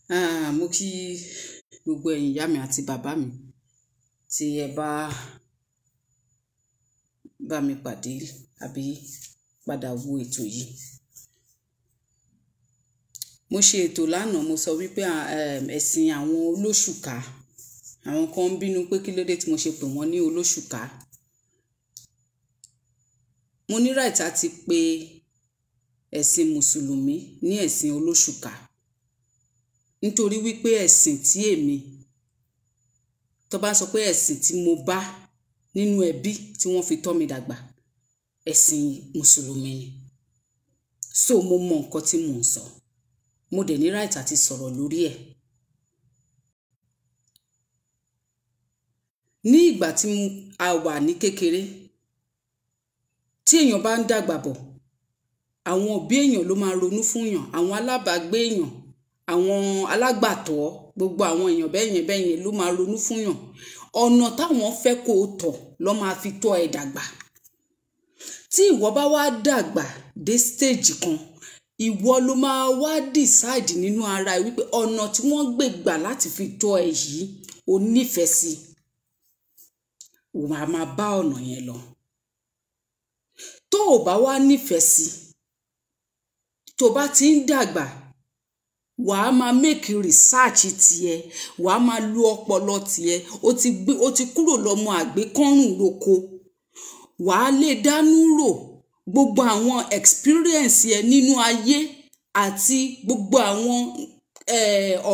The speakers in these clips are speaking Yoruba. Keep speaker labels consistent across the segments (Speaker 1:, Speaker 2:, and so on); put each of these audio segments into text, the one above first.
Speaker 1: Mo kí gbogbo ẹ̀yin ìyá mi àti bàbá mi tí ẹ bá bá mi pàdé àbí padà wo ètò yìí. Mo ṣe ètò lánàá, mo sọ wípé ẹ̀sìn àwọn olóṣùká, àwọn kan ń bínú pé kí ló dé tí mo ṣe pè wọ́n ní olóṣùká. Mo ní right àti pé ẹ̀sìn mùsùlùmí ní ẹ̀sìn olóṣùká, nítorí wípé ẹ̀sìn tí èmi tó bá sọ pé ẹ̀sìn tí mo bá nínú ẹbí tí wọ́n fi tọ́ mi dàgbà, ẹ̀sìn mùsùlùmí ni. So mo mọ nǹkan tí mò ń sọ, mo dẹ̀ ní right àti sọ̀rọ̀ lórí ẹ̀. Ní ìgbà tí a wà ní kékeré, tí èèyàn bá ń dàgbà bọ̀, àwọn òbí èèyàn ló máa ronú fún èèyàn, àwọn alábàágbé èèyàn, àwọn alágbàtọ́, gbogbo àwọn èèyàn bẹ́yẹn bẹ́yẹn ló máa ronú fún èèyàn. Ọ̀nà táwọn fẹ́ kó o tọ̀ ló máa fi tọ́ ẹ dàgbà. Tí ìwọ bá wá dàgbà dé stage kan, ìwọ ló máa wá decide nínú ara ẹ wípé ọ̀nà tí wọ́n gbé gbà láti fi tọ́ ẹ yìí, o nífẹ̀ẹ́ sí i, wàá máa bá ọ̀nà yẹn lọ. Tó o bá wá nífẹ̀ẹ́ sí, tó bá ti ń dàgbà, wàá máa make research tiẹ̀, wàá máa lo ọpọlọ tiẹ̀, o ti kúrò lọ́mọ àgbékọ́rùn roko, wàá lè dánú rò gbogbo àwọn experience ẹ nínú ayé àti gbogbo àwọn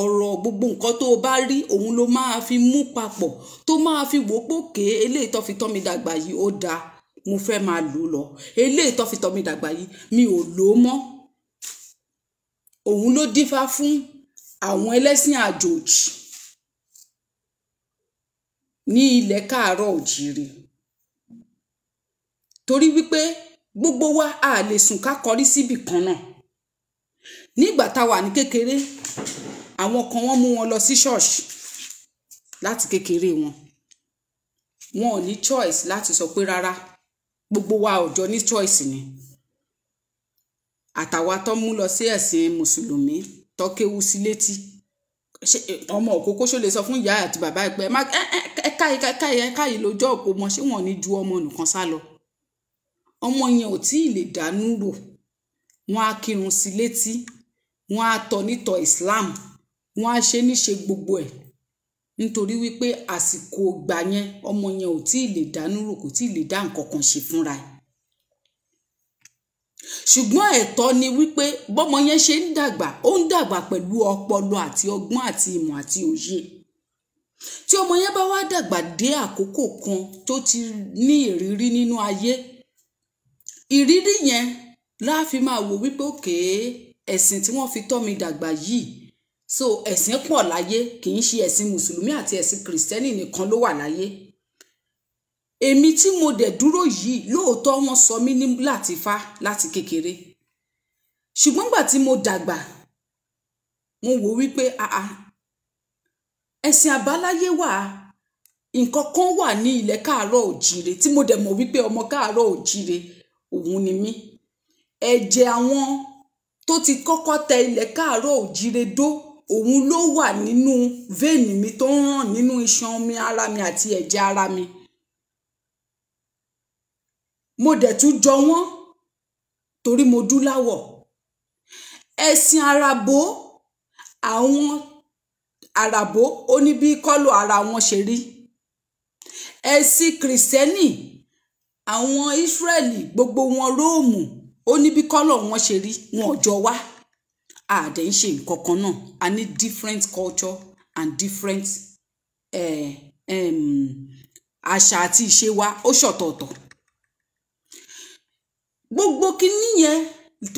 Speaker 1: ọ̀rọ̀, gbogbo nǹkan tó o bá rí, òun ló máa fi mú papọ̀, tó máa fi wò pé òkè eléyìí tó fi tọ́ mi dàgbà yìí ó dáa, mo fẹ́ máa lò lọ, eléyìí tó fi tọ́ mi dàgbà yìí mi ò lò ó mọ́. Òun ló dífá fún àwọn ẹlẹ́sìn àjòjì ní ilẹ̀ káàárọ̀ òjìrì, torí wípé gbogbo wa a lè sùn ká kọrí síbì kan náà. Nígbà tá wà ní kékeré, àwọn kan wọ́n mú wọn lọ sí ṣọ́ọ̀ṣì láti kékeré wọn, wọn ò ní choice láti sọ pé rárá, gbogbo wa ò jọ ní choice ni. Àtàwa tó mú lọ sí ẹ̀sìn mùsùlùmí tó kéwú sí létí, ọmọ òkókó ṣó lè sọ fún ìyá àti bàbá ẹ pé ẹ káyìí lójó òkú mọ, ṣé wọn ò ní ju ọmọ nìkan sá lọ? Ọmọ yẹn ò tí ì lè dánú rò, wọn á kírun sí létí, wọn á tọ́ nítọ̀ Islam, wọn á ṣe níṣe gbogbo ẹ̀, nítorí wípé àsìkò ìgbà yẹn ọmọ yẹn ò tí ì lè dánú rò, kò tí ì lè dá nǹkan kan ṣe fúnra ẹ̀. Ṣùgbọ́n ẹ̀tọ́ ni wípé bọ́mọ yẹn ṣe ń dàgbà, ó ń dàgbà pẹ̀lú ọpọlọ àti ọgbọ́n àti ìmọ̀ àti òye. Tí ọmọ yẹn bá wá dàgbà dé àkókò kan tó ti ní ìrírí nínú ayé, ìrírí yẹn la fi máa wò wípé òkè ẹ̀sìn tí wọ́n fi tọ́ mi dàgbà yìí, so ẹ̀sìn pọ̀ láyé, kì í ṣe ẹ̀sìn mùsùlùmí àti ẹ̀sìn kìrìsìtẹ́nì nìkan ló wà láyé. Èmi tí mo dẹ̀ dúró yìí, lóòótọ́ wọ́n sọ mí ní Làtífá láti kékeré, ṣùgbọ́n gbà tí mo dàgbà, mo wò wípé ẹ̀sìn àbáláyé wà, nǹkan kan wà ní ilẹ̀ káàárọ̀ òjìrè tí mo dẹ̀ mọ̀ wípé ọmọ káàárọ̀ òjìrè òun ni mí. Ẹ̀jẹ̀ àwọn tó ti kọ́kọ́ tẹ ilẹ̀ káàárọ̀ òjìrè dó, òun ló wà nínú vein mi tó ń ràn nínú iṣan mi ara mi àti ẹ̀jẹ̀ ara mi. Mo dẹ̀ tún jọ wọ́n torí mo dúláwọ̀. Ẹ̀sìn àràbó, àwọn àràbó ó ní bí kọ́lọ̀ ara wọn ṣe rí. Ẹ̀sìn kìrìsìtẹ́nì, àwọn Ísírẹ́lì gbogbo wọn Róòmù ó ní bí kọ́lọ̀ wọn ṣe rí, wọn ò jọ wá. A dẹ̀ ń ṣe nǹkan kan náà, a ní different culture and different àṣà àti ìṣe wa ó ṣọ̀tọ̀ọ̀tọ̀. Gbogbo kinní yẹn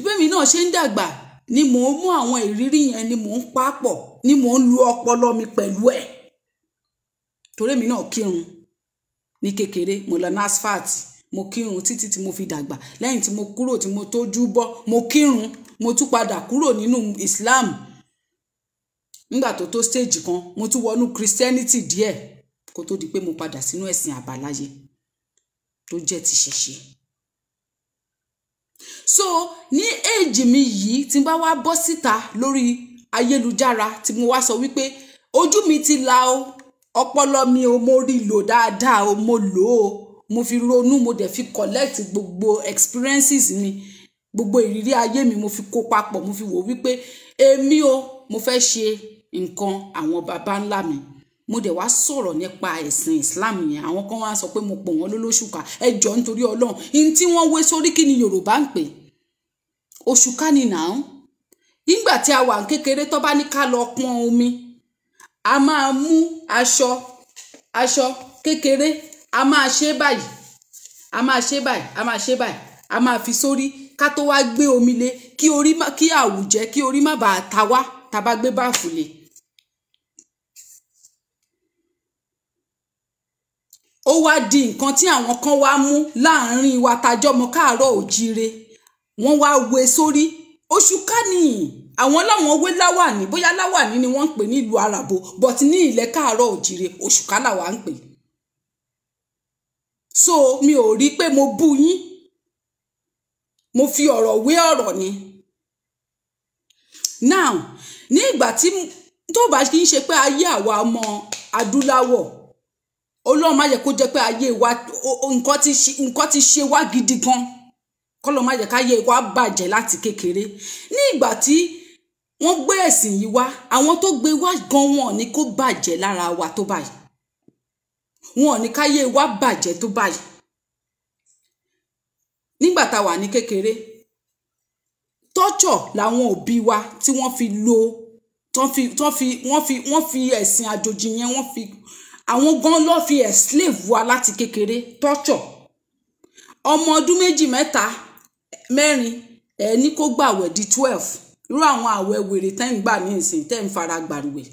Speaker 1: bẹ́mi náà ṣe ń dàgbà ni mò ń mú àwọn ìrírí yẹn, ni mò ń papọ̀, ni mò ń lu ọpọlọ mi pẹ̀lú ẹ̀. Torí èmi náà kírun ní kékeré, mo lọ NASFAT, mo kírun títí tí mo fi dàgbà. Lẹ́yìn tí mo kúrò tí mo tójú bọ́, mo kírun, mo tún padà kúrò nínú Islam. Nígbà tó tó stage kan, mo tún wọnú Christianity díẹ̀ kó tó di pé mo padà sínú ẹ̀sìn àbáláyé tó jẹ́ ti ṣẹ̀ṣẹ̀. So ní age mi yìí, tí n bá wá bọ́ síta lórí ayélujára tí mo wá sọ wípé ojú mi ti là o, ọpọlọ mi o, mo rí lò dáadáa o, mo lò ó, mo fi ronú, mo dẹ̀ fi collect gbogbo experiences mi, gbogbo ìrírí ayé mi, mo fi kó papọ̀, mo fi wò wípé èmi o, mo fẹ́ ṣe nǹkan àwọn baba ńlá mi. Mo dẹ̀ wá sọ̀rọ̀ nípa ẹ̀sìn Islam yẹn. Àwọn kan wá sọ pé mo pò wọ́n lólóṣùkà. Ẹ jọ̀ọ́, nítorí Ọlọ́run, ihun tí wọ́n wé sórí, kí ni Yorùbá ń pè? Òṣùkà ni nàá. Nígbà tí a wà ní kékeré, tó bá ní ká lọ pọn omi, a máa mú aṣọ kékeré, a máa ṣe báyìí, a máa ṣe báyìí, a máa ṣe báyìí, a máa fi sórí ká tó wá gbé omi lé, kí orí má, kí àwùjẹ, kí orí má bàa ta wá tá a bá gbé báàfù lé. Ó wá di nǹkan tí àwọn kan wá mú láàrin wa tajọ́mọ káàárọ̀ òjíire, wọ́n wá wé sórí. Òṣùká ni àwọn láwọn wé láwàní, bóyá láwàní ni wọ́n ń pè ní ìlú Àràbò, but ní ilẹ̀ káàárọ̀ òjíire, òṣùká làwa ń pè. So mi ò rí pé mo bú yín, mo fi ọ̀rọ̀ wé ọ̀rọ̀ ni. Now, ní ìgbà tí tó bá kí n ṣe pé ayé àwa ọmọ adúláwọ̀, Ọlọ́run má jẹ́ kó jẹ́ pé ayé wa, nǹkan ti ṣe wá gidi gan, kọ́lọ́ má jẹ́ káyé wa bàjẹ́ láti kékeré. Ní ìgbà tí wọ́n gbé ẹ̀sìn yìí wá, àwọn tó gbé wá gan, wọn ní kó bàjẹ́ lára wa tó báyìí, wọn ní káyé wa bàjẹ́ tó báyìí. Nígbà tá a wà ní kékeré, tọ́jọ̀ làwọn òbí wa tí wọ́n fi lo tán fi tán fi wọ́n fi wọ́n fi ẹ̀sìn àjòjì yẹn, wọ́n fi àwọn gan ló fi enslave wa láti kékeré. Tọ́jọ̀ ọmọ ọdún 2, 3, 4, ẹ ní kó gbàwẹ̀ di 12. Irú àwọn àwẹ̀ wèrè tẹ́ ń gbà ní ìsìn, tẹ́ ń fara gbàrúwẹ̀,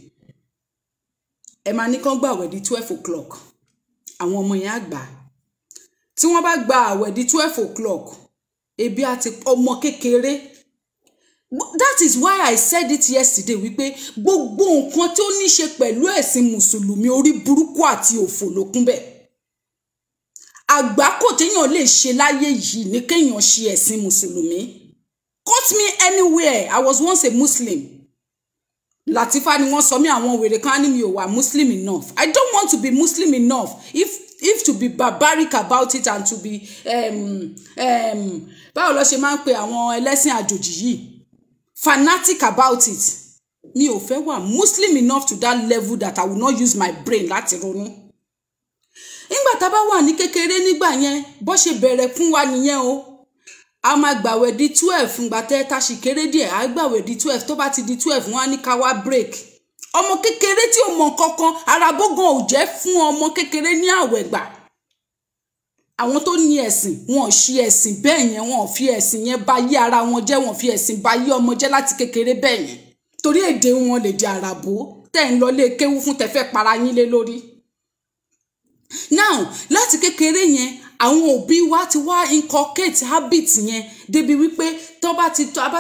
Speaker 1: ẹ máa ní kán gbàwẹ̀ di 12 o'clock. Àwọn ọmọ yẹn á gbà. Tí wọ́n bá gba àwẹ̀ di 12 o'clock, ebi àti ọmọ kékeré. That is why I said it yesterday wípé gbogbo nǹkan tí ó ní ṣe pẹ̀lú ẹ̀sìn mùsùlùmí, orí burúkú àti òfò ló kún bẹ́ẹ̀. Àgbákò téèyàn lè ṣe láyé yìí ní kéèyàn ṣe ẹ̀sìn mùsùlùmí. Quote me anywhere. I was once a Muslim. Latifa ni wọ́n sọ mí. Àwọn wèrè kan ní mi ò wà Muslim enough. I don't want to be Muslim enough if to be barbaric about it and to be báwo ló ṣe máa ń pe àwọn ẹlẹ́sìn àjòjì yìí, fanatic about it. Mi ò fẹ́ wà Muslim enough to that level that I will not use my brain láti ronú. Nígbà tá a bá wà ní kékeré nígbà yẹn, bó ṣe bẹ̀rẹ̀ fún wa nìyẹn o. A máa gbàwẹ̀ di 12. Ǹgbà tẹ́ ta sì kéré díẹ̀, á gbàwẹ̀ di 12. Tó bá ti di 12, wọ́n á ní ká wá break. Ọmọ kékeré tí ò mọ kankan, arabogan ò jẹ́ fún ọmọ kékeré ní àwẹ̀ gbà. Àwọn tó ní ẹ̀sìn, wọn ò ṣe ẹ̀sìn bẹ́ẹ̀ yẹn. Wọn ò fi ẹ̀sìn yẹn ba yé ara wọn jẹ́, wọn ò fi ẹ̀sìn ba yé ọmọ jẹ́ láti kékeré bẹ́ẹ̀ yẹn, torí èdè wọn lè di àràbò tẹ́ ń lọ lé kéwú fún, tẹ́ fẹ́ para yín lé lórí. Now, láti kékeré yẹn, àwọn òbí wa ti wá inculcate habit yẹn débi wípé tó bá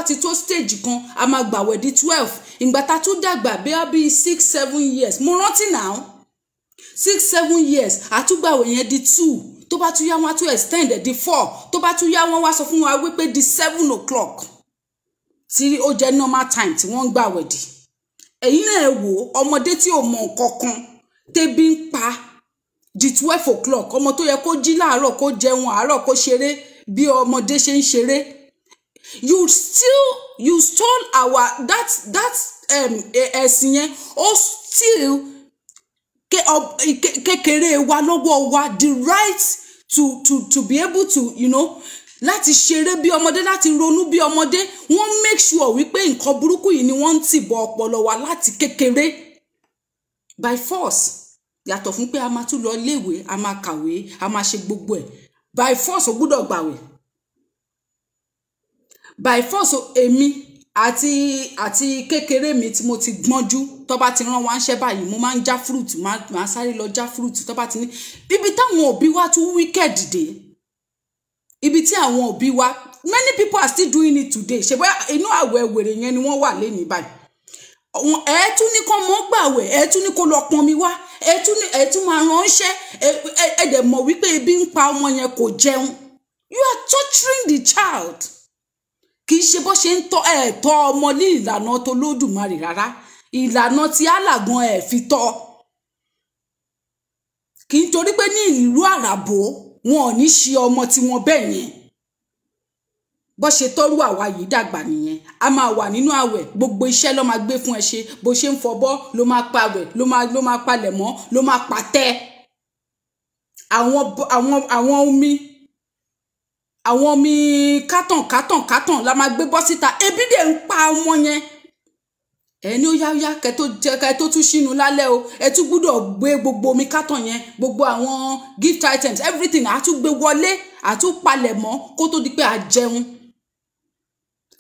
Speaker 1: ti tó stage kan, a máa gbàwẹ̀ di 12. Ìgbà tá a tún dàgbà bí i 6, 7 years, mo rántí now, 6, 7 years, àtúgbàwẹ̀ yẹn di 2. Tó bá tún yá, wọn á tún extend ẹ̀ di 4. Tó bá tún yá, wọn wá sọ fún wa wípé di 7 o'clock, tí ó jẹ́ normal time tí wọ́n ń gbàwẹ̀ dì. Ẹ̀yin náà ẹ wò, ọmọdé tí ò mọ nǹkan kan, tẹ́bí ń pa di 12 o'clock, ọmọ tó yẹ kó jí láàárọ̀, kó jẹun àárọ̀, kó ṣeré bí ọmọdé ṣe ń ṣeré. You stole our that ẹ̀sìn yẹn, ó still kékeré wa lọ́wọ́ wa, the right to be able to láti ṣeré bí ọmọdé, láti ronú bí ọmọdé. Wọ́n make sure wípé nǹkan burúkú yìí ni wọ́n ń tì bọ ọpọlọ wa láti kékeré by force. Yàtọ̀ fún pé a máa tún lọ iléèwé, a máa kàwé, a máa ṣe gbogbo ẹ̀, by force o gbúdọ̀ gbàwẹ̀ by force. Èmi àti kékeré mi tí mo ti gbọ́njú, tó bá ti rán wa ń ṣẹ́ báyìí, mo máa ń já fruit, máa sáré lọ já fruit. Tó bá ti ní ibi táwọn òbí wa tún wicked dé, ibi tí àwọn òbí wa, many people are still doing it today. Ṣe bóyá inú àwẹ̀ wèrè yẹn ni wọ́n wà lẹ́nìí báyìí. Ẹ tún ní kó mọ́ gbàwẹ̀, ẹ tún ní kó lọ pọnmi wá, ẹ tún máa ránṣẹ́. Ẹ dẹ̀ mọ̀ wípé ebi ń pa ọmọ yẹn, kò jẹun. You are torturing the child. Kì í ṣe bó ṣe ń tọ́ ẹ̀ tọ́ ọmọ ní ìlànà tó lódùmarè rárá, ìlànà tí Allah gan ẹ̀ fi tọ́. Kì í torí pé ní ìlú àràbò wọn ò ní ṣe ọmọ tiwọn bẹ́ẹ̀ yẹn. Bó ṣe tọ́rú àwa yìí dàgbà nìyẹn. A máa wà nínú àwẹ̀, gbogbo iṣẹ́ ló máa gbé fún ẹ ṣe. Bó ṣe ń fọbọ́ ló máa pawẹ̀, ló máa palẹ̀ mọ́, ló máa pàtẹ́ àwọn omi, àwọn omi kátàn kátàn kátàn la máa gbé bọ́ síta. Ebi dẹ̀ ń pa ọmọ yẹn. Ẹ ní ó yá yá, kẹ tó jẹ, kẹ tó tún sínú lálẹ́ o, ẹ tún gbúdọ̀ gbé gbogbo omi kátàn yẹn, gbogbo àwọn gift items, everything, a tún gbé wọlé, a tún palẹ̀ mọ́ kó tó di pé a jẹun.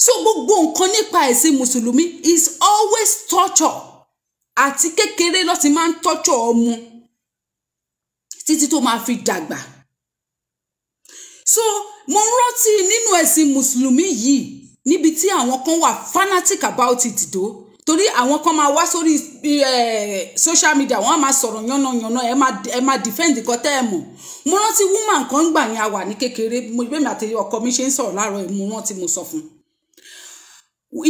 Speaker 1: So gbogbo nǹkan nípa ẹ̀sìn mùsùlùmí is always torture. Àti kékeré ló ti máa ń torture ọmọ títí tó máa fi dàgbà. So mo rántí nínú ẹ̀sìn mùsùlùmí yìí, níbi tí àwọn kan wà fanatic about it tó, torí àwọn kan máa wá sórí social media, wọ́n á máa sọ̀rọ̀ yánnayànna, ẹ máa defend nǹkan tẹ́ ẹ mọ̀. Mo rántí woman kan gbà yẹn, a wà ní kékeré, mo gbé mi àti ọkọ mi ṣe ń sọ̀rọ̀ láàárọ̀ yìí, mo rántí mo sọ fún un.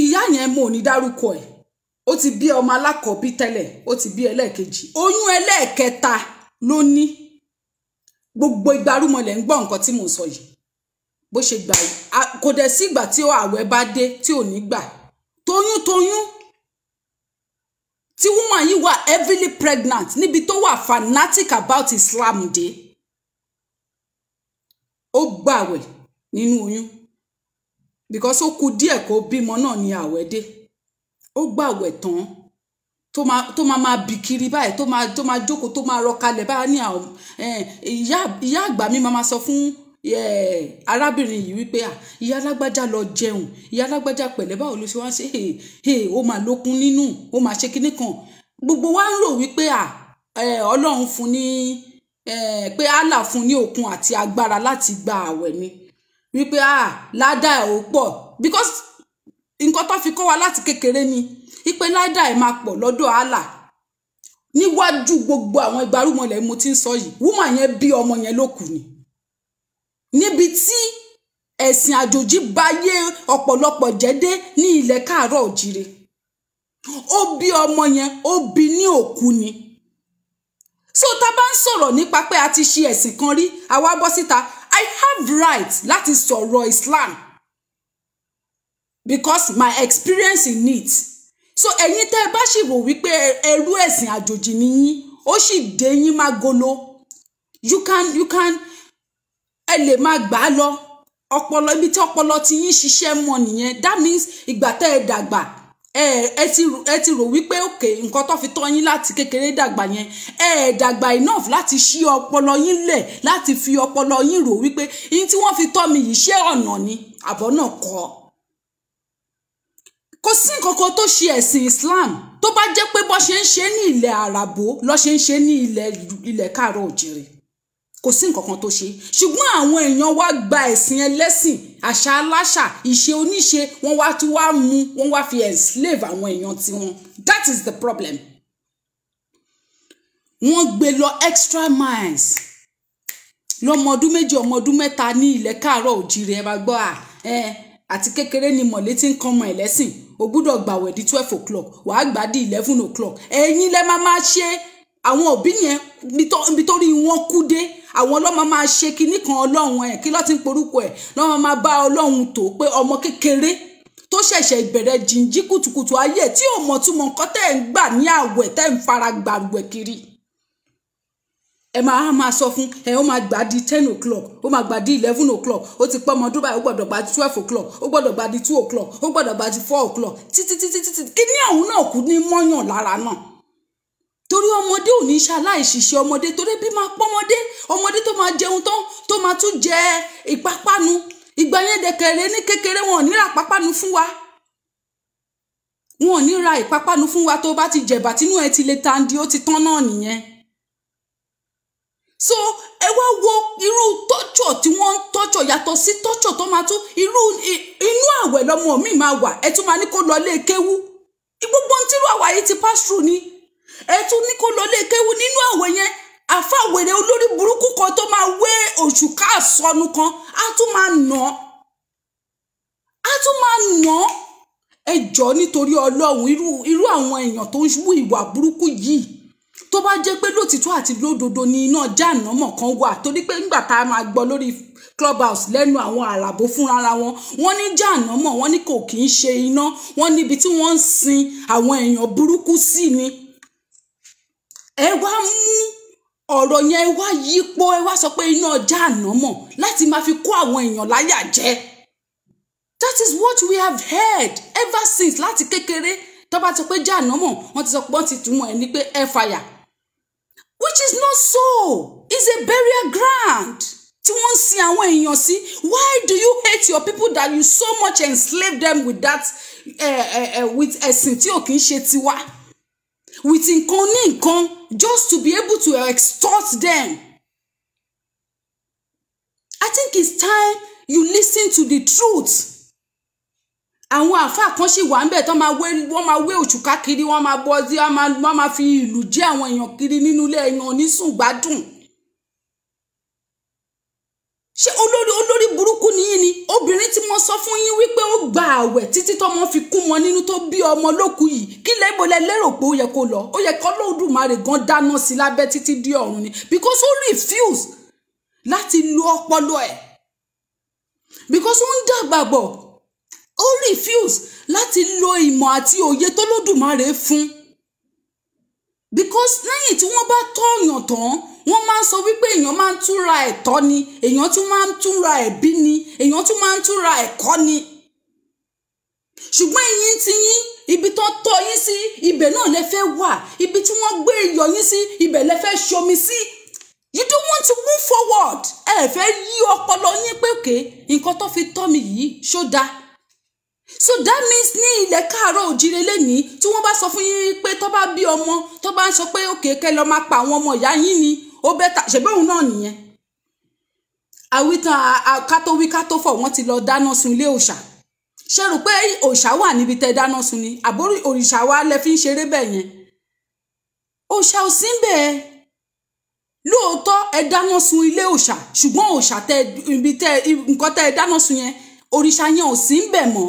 Speaker 1: Ìyá yẹn, mo ò ní dárúkọ ẹ̀, ó ti bí ọmọ alákọ̀ọ́bí tẹ́lẹ̀, ó ti bí ẹlẹ́ẹ̀kejì, oyún ẹlẹ́ẹ̀kẹta ló ní. Gbogbo ìgbárùmọ̀lẹ̀ ń gbọ́ nǹkan tí mò ń sọ yìí. Bó ṣe gbà yìí, kò dẹ̀ sí ìgbà tí àwẹ̀ bá dé tí ò ní gbà. Toyún toyún tí woman yìí wà heavily pregnant, níbi tó wà fanatic about Islam dé, ó gbàwẹ̀ nínú oyún, because ó kù díẹ̀ kó bímọ náà ní àwẹ̀ dé. Ó gbàwẹ̀ tán, tó máa máa bì kiri báyìí, tó máa jókòó, tó máa rọ kalẹ̀ báyìí ní àwọn ìyá àgbà mi máa sọ fún arábìnrin yìí wípé, "À, ìyá alágbájá, lọ jẹun. Ìyá alágbájá, pẹ̀lẹ́. Báwo ló ṣe wá ṣe? Ó máa lókun nínú, ó máa ṣe kinní kan." Gbogbo wa ń rò wípé, à, Ọlọ́run fún ní, pé Allah fún ní okun àti agbára láti gba àwẹ̀ ni, wípé, à, ládàá ẹ̀ ó pọ̀, because nǹkan tó fi kọ́ wa láti kékeré ni wípé ládàá ẹ̀ máa pọ̀ lọ́dọ̀ Allah. Níwájú gbogbo àwọn ìgbárùmọ̀lẹ̀ mo ti ń sọ yìí, woman yẹn bí ọmọ yẹn ló kù ni. Níbi tí ẹ̀sìn àjòjì bá yé ọ̀pọ̀lọpọ̀ jẹ́ dé ní ilẹ̀ káàárọ̀ òjìrè, ó bí ọmọ yẹn, ó bí ní òkú ni. So tá a bá ń sọ̀rọ̀ nípa pé a ti ṣe ẹ̀sìn kan rí, àwa bọ́ síta, I have right láti sọ̀rọ̀ Islam because my experience in it. So ẹ̀yin tẹ́ ẹ bá sì rò wípé ẹrú ẹ̀sìn àjòjì ni yín, ó sì dé yín má golo, you can ẹ lè máa gbà á lọ. Ọpọlọ, ibi tí ọpọlọ ti yín ṣiṣẹ́ mọ́ nìyẹn. That means ìgbà tẹ́ ẹ dàgbà, ẹ ti rò wípé òkè nǹkan tó fi tọ́ yín láti kékeré dàgbà yẹn, ẹ dàgbà enough láti ṣí ọpọlọ yín lẹ̀, láti fi ọpọlọ yín rò wípé yín tí wọ́n fi tọ́ mi yìí, ṣé ọ̀nà ni àbọ̀ náà kọ́? Kò sí nǹkan kan tó ṣe ẹ̀sìn Islam. Tó bá jẹ́ pé bó ṣe ń ṣe ní ilẹ̀ àràbò ló ṣe ń ṣe ní ilẹ̀ káàárọ̀ òjìrè, kò sí nǹkan kan tó ṣe. Ṣùgbọ́n àwọn èèyàn wá gba ẹ̀sìn ẹlẹ́sìn, àṣà aláṣà, ìṣe oníṣe, wọ́n wá tún wá mú, wọ́n wá fi enslave àwọn èèyàn tiwọn. That is the problem. Wọ́n gbé lọ extra miles. Lọ́mọ ọdún 2, ọmọ ọdún 3 ní ilẹ̀ káàárọ̀ òjìrè, ẹ máa gbọ́, à ẹ àti kékeré ni mọ̀lẹ́ tí ń kọ́ ọmọ ẹ̀ lẹ́sìn. O gbúdọ̀ gbàwẹ̀ di 12 o'clock, wàá gbà di 11 o'clock. Ẹ̀yin lẹ́ máa máa ṣe àwọn òbí yẹn ibi tó rí wọn kú dé. Àwọn ọlọ́mọ máa ṣe kinní kan, ọlọ́run ẹ̀ kí ló ti ń porúkọ ẹ̀, lọ́mọ máa bá ọlọ́run tó pé ọmọ kékeré tó ṣẹ̀ṣẹ̀ ìbẹ̀rẹ̀ jìnjí kùtùkùtù ayé tí ò mọ̀ túmọ̀ nǹkan tẹ́ ẹ̀ ń gbà ní àwẹ̀, tẹ́ ẹ̀ ń fara gbàwẹ̀ kiri. Ẹ máa máa sọ fún ẹ, ó máa gbà di 10 o'clock, ó máa gbà di 11 o'clock. Ó ti pọ́ ọmọ ọdún báyìí, ó gbọ́dọ̀ gbà di 12 o'clock, ó gbọ́dọ̀ gbà di 2 o'clock, ó gbọ́dọ̀ gbà di 4 o'clock, títí títí títí. Kí ní ọ̀hún náà kú ní mọ́yàn lára náà, torí ọmọdé ò ní ṣe aláìṣiṣẹ́ ọmọdé, torí bí máa pọ́mọdé, ọmọdé tó máa jẹun tán, tó máa tún jẹ ìpápánu. Ìgbà yẹn dẹkẹrẹ ní kékeré, wọn ò ní ra ìpápánu fún wa, wọn ò ní ra ìpápánu fún wa. Tó bá ti jẹ̀bà tínú ẹ ti lè tandi, ó ti tán náà nìyẹn. So ẹ wá wo irú tọ́jọ̀ tí wọ́n ń tọ́jọ̀, yàtọ̀ sí tọ́jọ̀ tó máa tún irú inú àwẹ̀ lọ́mọ mi máa wà, ẹ tún máa ní kó lọ lé kéwú. Gbogbo ohun tírú àwa yìí ti pass through ni. Ẹ tún ní kó lọ lé kéwú nínú àwẹ̀ yẹn, àfàwèrè olórí burúkú kan tó máa wé òṣùká àsọnù kan, á tún máa nà á. Á tún máa nà án. Ẹ jọ̀ọ́, nítorí Ọlọ́run, irú àwọn èèyàn tó ń wú ìwà burúkú yìí, tó bá jẹ́ pé lótìtọ́ àti lódodo ni iná jáànámọ̀ kan wà, torí pé nígbà tá a máa gbọ́ lórí Clubhouse lẹ́nu àwọn àràbò fúnra wọn, wọ́n ní jáànámọ̀, wọ́n ní kò kì í ṣe iná, wọ́n níbi tí wọ́n ń sin àwọn èèyàn burúkú sí ni. Ẹ wá mú ọ̀rọ̀ yẹn, ẹ wá yípo, ẹ wá sọ pé iná jáànámọ̀ láti máa fi kó àwọn èèyàn láyà jẹ. That is what we have heard ever since láti kékeré. Tó bá ti pé jáànámọ̀, wọ́n ti sọ pé wọ́n ti túmọ̀ ẹ̀ ní pé hellfire, which is not so. It's a burial ground tí wọ́n ń sin àwọn èèyàn sí. Why do you hate your people that you so much enslave them with that with ẹ̀sìn tí ò kì í ṣe tiwa, with nǹkan ní nǹkan, just to be able to extort them? I think it's time you listen to the truth. Àwọn àáfàá kan sì wà ńbẹ̀ tó máa wé, wọ́n máa wé òṣùká kiri, wọ́n máa bọ́ sí, wọ́n máa fi ìlú jẹ́ àwọn èèyàn kiri nínú ilé, èèyàn onísùn gbádùn. Ṣé olórí burúkú ni yín ni? Obìnrin tí mo sọ fún yín wípé ó gba àwẹ̀ títí tọmọ fi kú mọ nínú, tó bí ọmọ lókù yìí, kí lẹ́bọ̀ lẹ lérò pé ó yẹ kó lọ? Ó yẹ kó Olódùmarè gan dáná sí lábẹ́ títí dé ọ̀run ni, because ó refuse láti lo ọpọlọ ẹ̀, because ó ń dàgbà bọ̀, ó refuse láti lo ìmọ̀ àti òye tó Lódùmarè fún, because lẹ́yìn tí wọ́n bá tọ̀yàn tán, wọ́n máa ń sọ wípé èèyàn máa ń túnra ẹ̀tọ́ ni, èèyàn tún máa ń túnra ẹ̀bí ni, èèyàn tún máa ń túnra ẹ̀kọ́ ni. Ṣùgbọ́n ẹ̀yin ti yín, ibi tó tọ́ yín sí, ibẹ̀ náà lẹ fẹ́ wà. Ibi tí wọ́n gbé iyọ̀ yín sí, ibẹ̀ lẹ fẹ́ ṣomi sí. You don't want to move forward. Ẹ fẹ́ yí ọpọlọ yín pé òkè nǹkan tó fi tọ́ mi yìí ṣó dáa. So that means ní ilẹ̀ káàárọ̀ òjìrè lẹ́nìí, tí wọ́n bá sọ fún yín pé tó bá bí ọmọ, tó bá ń sọ pé òkè kẹ́ lọ máa pa àwọn ọmọ ìyá yín ni, ó better. Ṣèbí òun náà nìyẹn? Àwítán, ká tó wí ká tó fọ̀, wọ́n ti lọ dáná sun ilé òòṣà. Ṣé rò pé òòṣà wà níbi tẹ́ dáná sun ni? Àbórí òrìṣà wa lẹ fi ń ṣeré bẹ́ẹ̀ yẹn? Òòṣà ò sí bẹ́ẹ̀. Lóòótọ́ ẹ dáná sun ilé òòṣà, ṣùgbọ́n òòṣà tẹ ibi tẹ nǹkan tẹ ẹ dáná sun yẹn, òrìṣà yẹn ò sí ń bẹ̀ mọ́.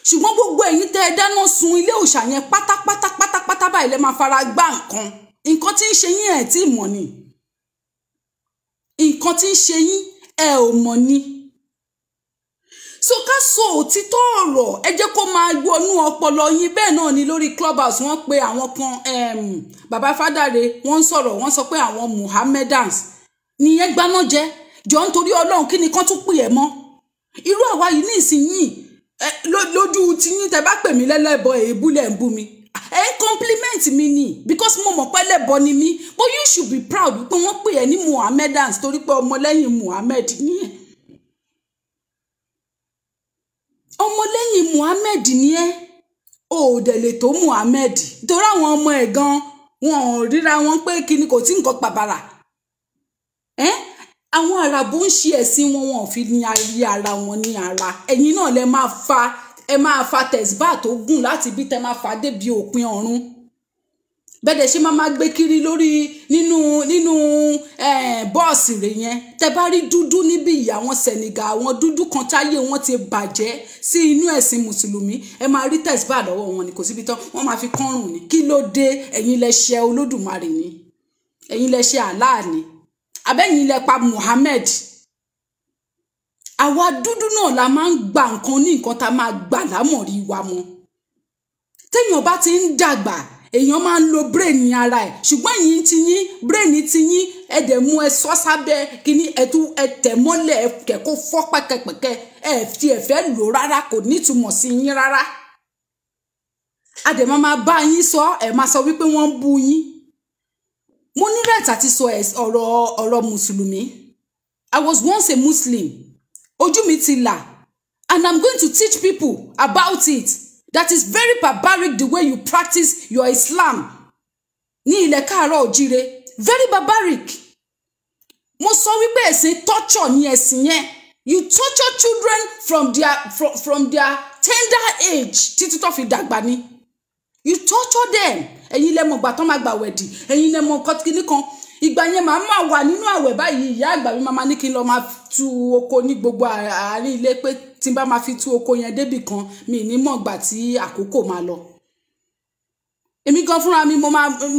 Speaker 1: Ṣùgbọ́n gbogbo ẹ̀yin tẹ́ ẹ dáná sun ilé òòṣà yẹn pátápátá pátápátá báyìí lẹ máa fara gbá nǹkan. Nǹkan tí ń ṣe yín, ẹ̀ tí ì mọ̀ ni. Nǹkan tí ń ṣe yín, ẹ ò mọ̀ ni. So ká sọ òtítọ́ ọ̀rọ̀, ẹ jẹ́ kó máa wọnú ọpọlọ yín. Bẹ́ẹ̀ náà ni lórí Clubhouse, wọ́n pe àwọn kan, bàbá Fádàrẹ, wọ́n ń sọ̀rọ̀, wọ́n sọ pé àwọn Muhammedans nìyẹn gbaná jẹ. Jọ, nítorí Ọlọ́run, kí ni kán tún pè ẹ́ mọ́? Irú àwa yìí ní ìsinyìí, lójú tiyín, tẹ bá pè mí lẹ́lẹ́bọ, èébú lẹ̀ ń bú mi. Ẹ ń compliment mi ni, because mo mọ̀ pé ẹlẹ́bọ ni mí. But you should be proud pé wọ́n pè ẹ́ ní Muhammedans, torí pé ọmọlẹ́yìn Muhammed ni ẹ́. Ọmọlẹ́yìn Muhammed ni ẹ́. O ò dẹ̀ lè tó Muhammed, torí àwọn ọmọ ẹ̀ gan wọn ò ríra wọn pé kíni, kò tí nǹkan pàbàrà ẹ́. Àwọn àràbò ń ṣe ẹ̀sìn wọn, wọn ò fi ní ayé ara wọn ní ara. Ẹ̀yin náà lẹ máa fa, ẹ máa fa tẹ̀síbà tó gùn láti bí tẹ máa fa débi òpin ọ̀run. Bẹ́ẹ̀ dẹ̀ ṣe máa máa gbé kiri lórí nínú bọ́ọ̀sì rẹ̀ yẹn. Tẹ bá rí dúdú níbí yìí, àwọn Senegal, àwọn dúdú kan táyé wọn ti bàjẹ́ sí inú ẹ̀sìn mùsùlùmí, ẹ máa rí tẹ̀síbà lọ́wọ́ wọn ni. Kò síbi tán wọ́n máa fi kọ́rùn ni. Kí ló dé? Ẹ̀yin lẹ ṣe Olódùmarè ni? Ẹ̀yin lẹ ṣe Allah ni? Abẹ́yìn lẹ pa Muhammed? Àwa dúdú náà la máa ń gba nǹkan ní nǹkan tá a máa gbà lámọ̀rí wa mọ́. Téèyàn bá ti ń dàgbà, èèyàn máa ń lo brain ara ẹ̀, ṣùgbọ́n ẹ̀yin ti yín, brain ti yín, ẹ dẹ̀ mú ẹ sọ sábẹ́ kíní, ẹ tún ẹ tẹ̀ mọ́lẹ̀, ẹ kẹ̀ kó fọ́ pẹ́kẹ́pẹ́kẹ́. Ẹ fi ẹ fẹ́ lò rárá, kò nítumọ̀ sí yín rárá. A dẹ̀ máa máa bá yín sọ, ẹ máa sọ wípé wọ́n ń bú yín. Mo ní right àti sọ ọ̀rọ̀ mùsùlùmí. I was once a Muslim. Ojú mi ti là, and I'm going to teach people about it, that is very barbaric, the way you practice your Islam ní ilẹ̀ káàárọ̀ òjíire. Very barbaric. Mo sọ wípé ẹ̀sìn torture ní ẹ̀sìn yẹn. You torture children from their tender age títí tó fi dàgbà ni. You torture them. Ẹ̀yin lẹ mọ̀ gbà tán máa gbà wẹ̀dì, ẹ̀yin lẹ mọ̀ nǹkan kíní kan. Ìgbà yẹn màá máa wà nínú àwẹ̀ báyìí, ìyá àgbà mi máa ní kí n lọ máa tu oko ní gbogbo àárín ilé, pé tí n bá máa fi tu oko yẹn débì kan, mi ní mọ̀ gbà tí àkókò máa lọ. Èmi gan fúnra mi, mo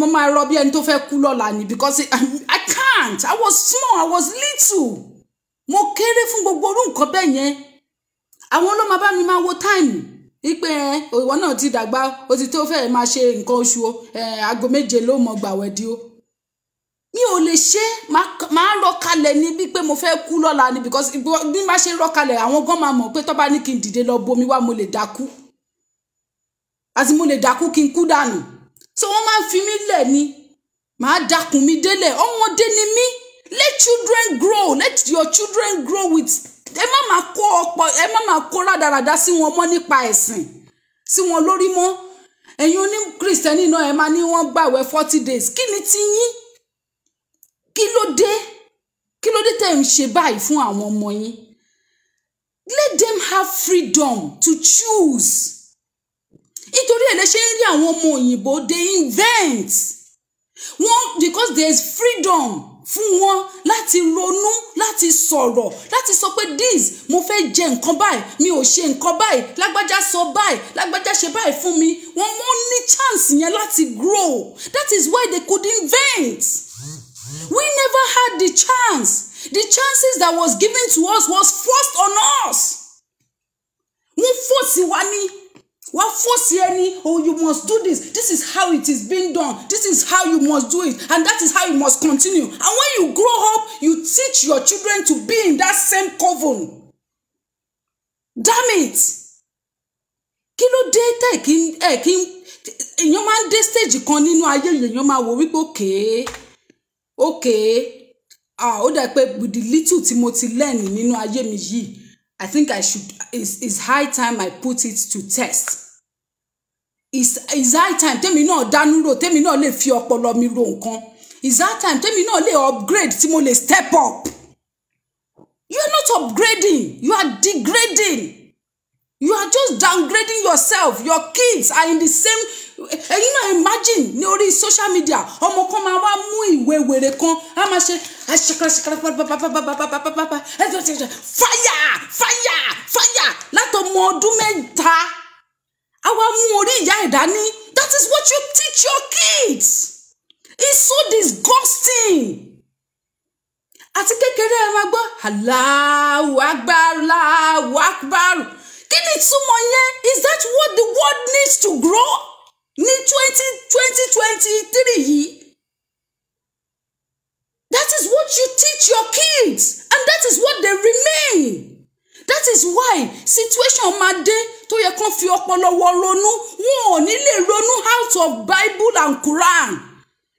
Speaker 1: máa rọ bí ẹni tó fẹ́ kú lọ́la ni, because I can't. I was small, I was little, mo kéré fún gbogbo orú nǹkan bẹ́ẹ̀ yẹn. Àwọn ló máa bá mi máa wo time wípé ẹ, ìwọ náà ti dàgbà, o ti tó fẹ́ẹ́ máa ṣe nǹkan oṣù o, aago 7 ló mọ gbàwẹ̀ di o. Mi ò lè ṣe, máa rọ kalẹ̀ ní bí pé mo fẹ́ kú lọ́la ni, because bí má ṣe rọ kalẹ̀, àwọn gan máa mọ̀ pé tó bá ní kí n dìde lọ bomi wá, mo lè dákú, àti mo lè dákú kí n kú dànù. So wọ́n máa ń fi mí lẹ̀ ni, màá dákun mi délẹ̀. Ọmọdé ni mí. Let children grow, let your children grow with. Ẹ má máa kó ọ̀pọ̀, ẹ má máa kó rádaràda sí wọn mọ́ nípa ẹ̀sìn sí wọn lórí mọ́. Ẹ̀yin oní Kristẹni náà, ẹ máa ní wọ́n gbàwẹ̀ 40 days. Kí ni ti yín? Kí ló dé? Kí ló dé tẹ̀ ń ṣe báyìí fún àwọn ọmọ yín? Let them have freedom to choose. Nítorí ẹ̀ lè ṣe ń rí àwọn ọmọ òyìnbó, they invent wọn, because there is freedom fún wọn láti ronú, láti sọ̀rọ̀, láti sọ pé this, mo fẹ́ jẹ nǹkan báyìí, mi ò ṣe nǹkan báyìí, lágbájá sọ báyìí, lágbájá ṣe báyìí fún mi. Wọ́n ní chance yẹn láti grow. That is why they could invent. We never had the chance. The chances that was given to us was forced on us. Wọ́n force wa ní, wọ́n force ẹni. "Oh, you must do this. This is how it is being done. This is how you must do it, and that is how you must continue." And when you grow up, you teach your children to be in that same coven. Damn it! Kí ló dé tẹ́ kí ẹ kí èèyàn máa ń dé stage kan nínú ayé, èèyàn máa wò wípé okay, ah, ó dà pé with the little tí mo ti learn nínú ayé mi yìí, I think I should it's high time I put it to test. It's high time tèmi náà dánú rò, tèmi náà lè fi ọpọlọ mi ro nǹkan. It's high time tèmi náà lè upgrade, tí mo lè step up. You are not upgrading, you are degrading. You are just downgrading yourself. Your kids are in the same. Ẹ̀yin náà imagine, ní orí social media, ọmọ kan máa wá mú ìwé wèrè kan, á máa ṣe fire, fire, fire látọmọ ọdún 3, á wá mú orí ìyá ẹ̀ dání. That is what you teach your kids. It's so disgusting. Àti kékeré, ẹ máa gbọ́ "Allahu Akbar, Allahu Akbar". Kí ni ìtumọ̀ yẹn? Is that what the world needs to grow ní 2023 yìí? That is what you teach your kids, and that is what they remain. That is why situation máa dé tó yẹ kán fi ọpọlọ wọ ronú, wọn ò ní lè ronú out of Bible and Quran.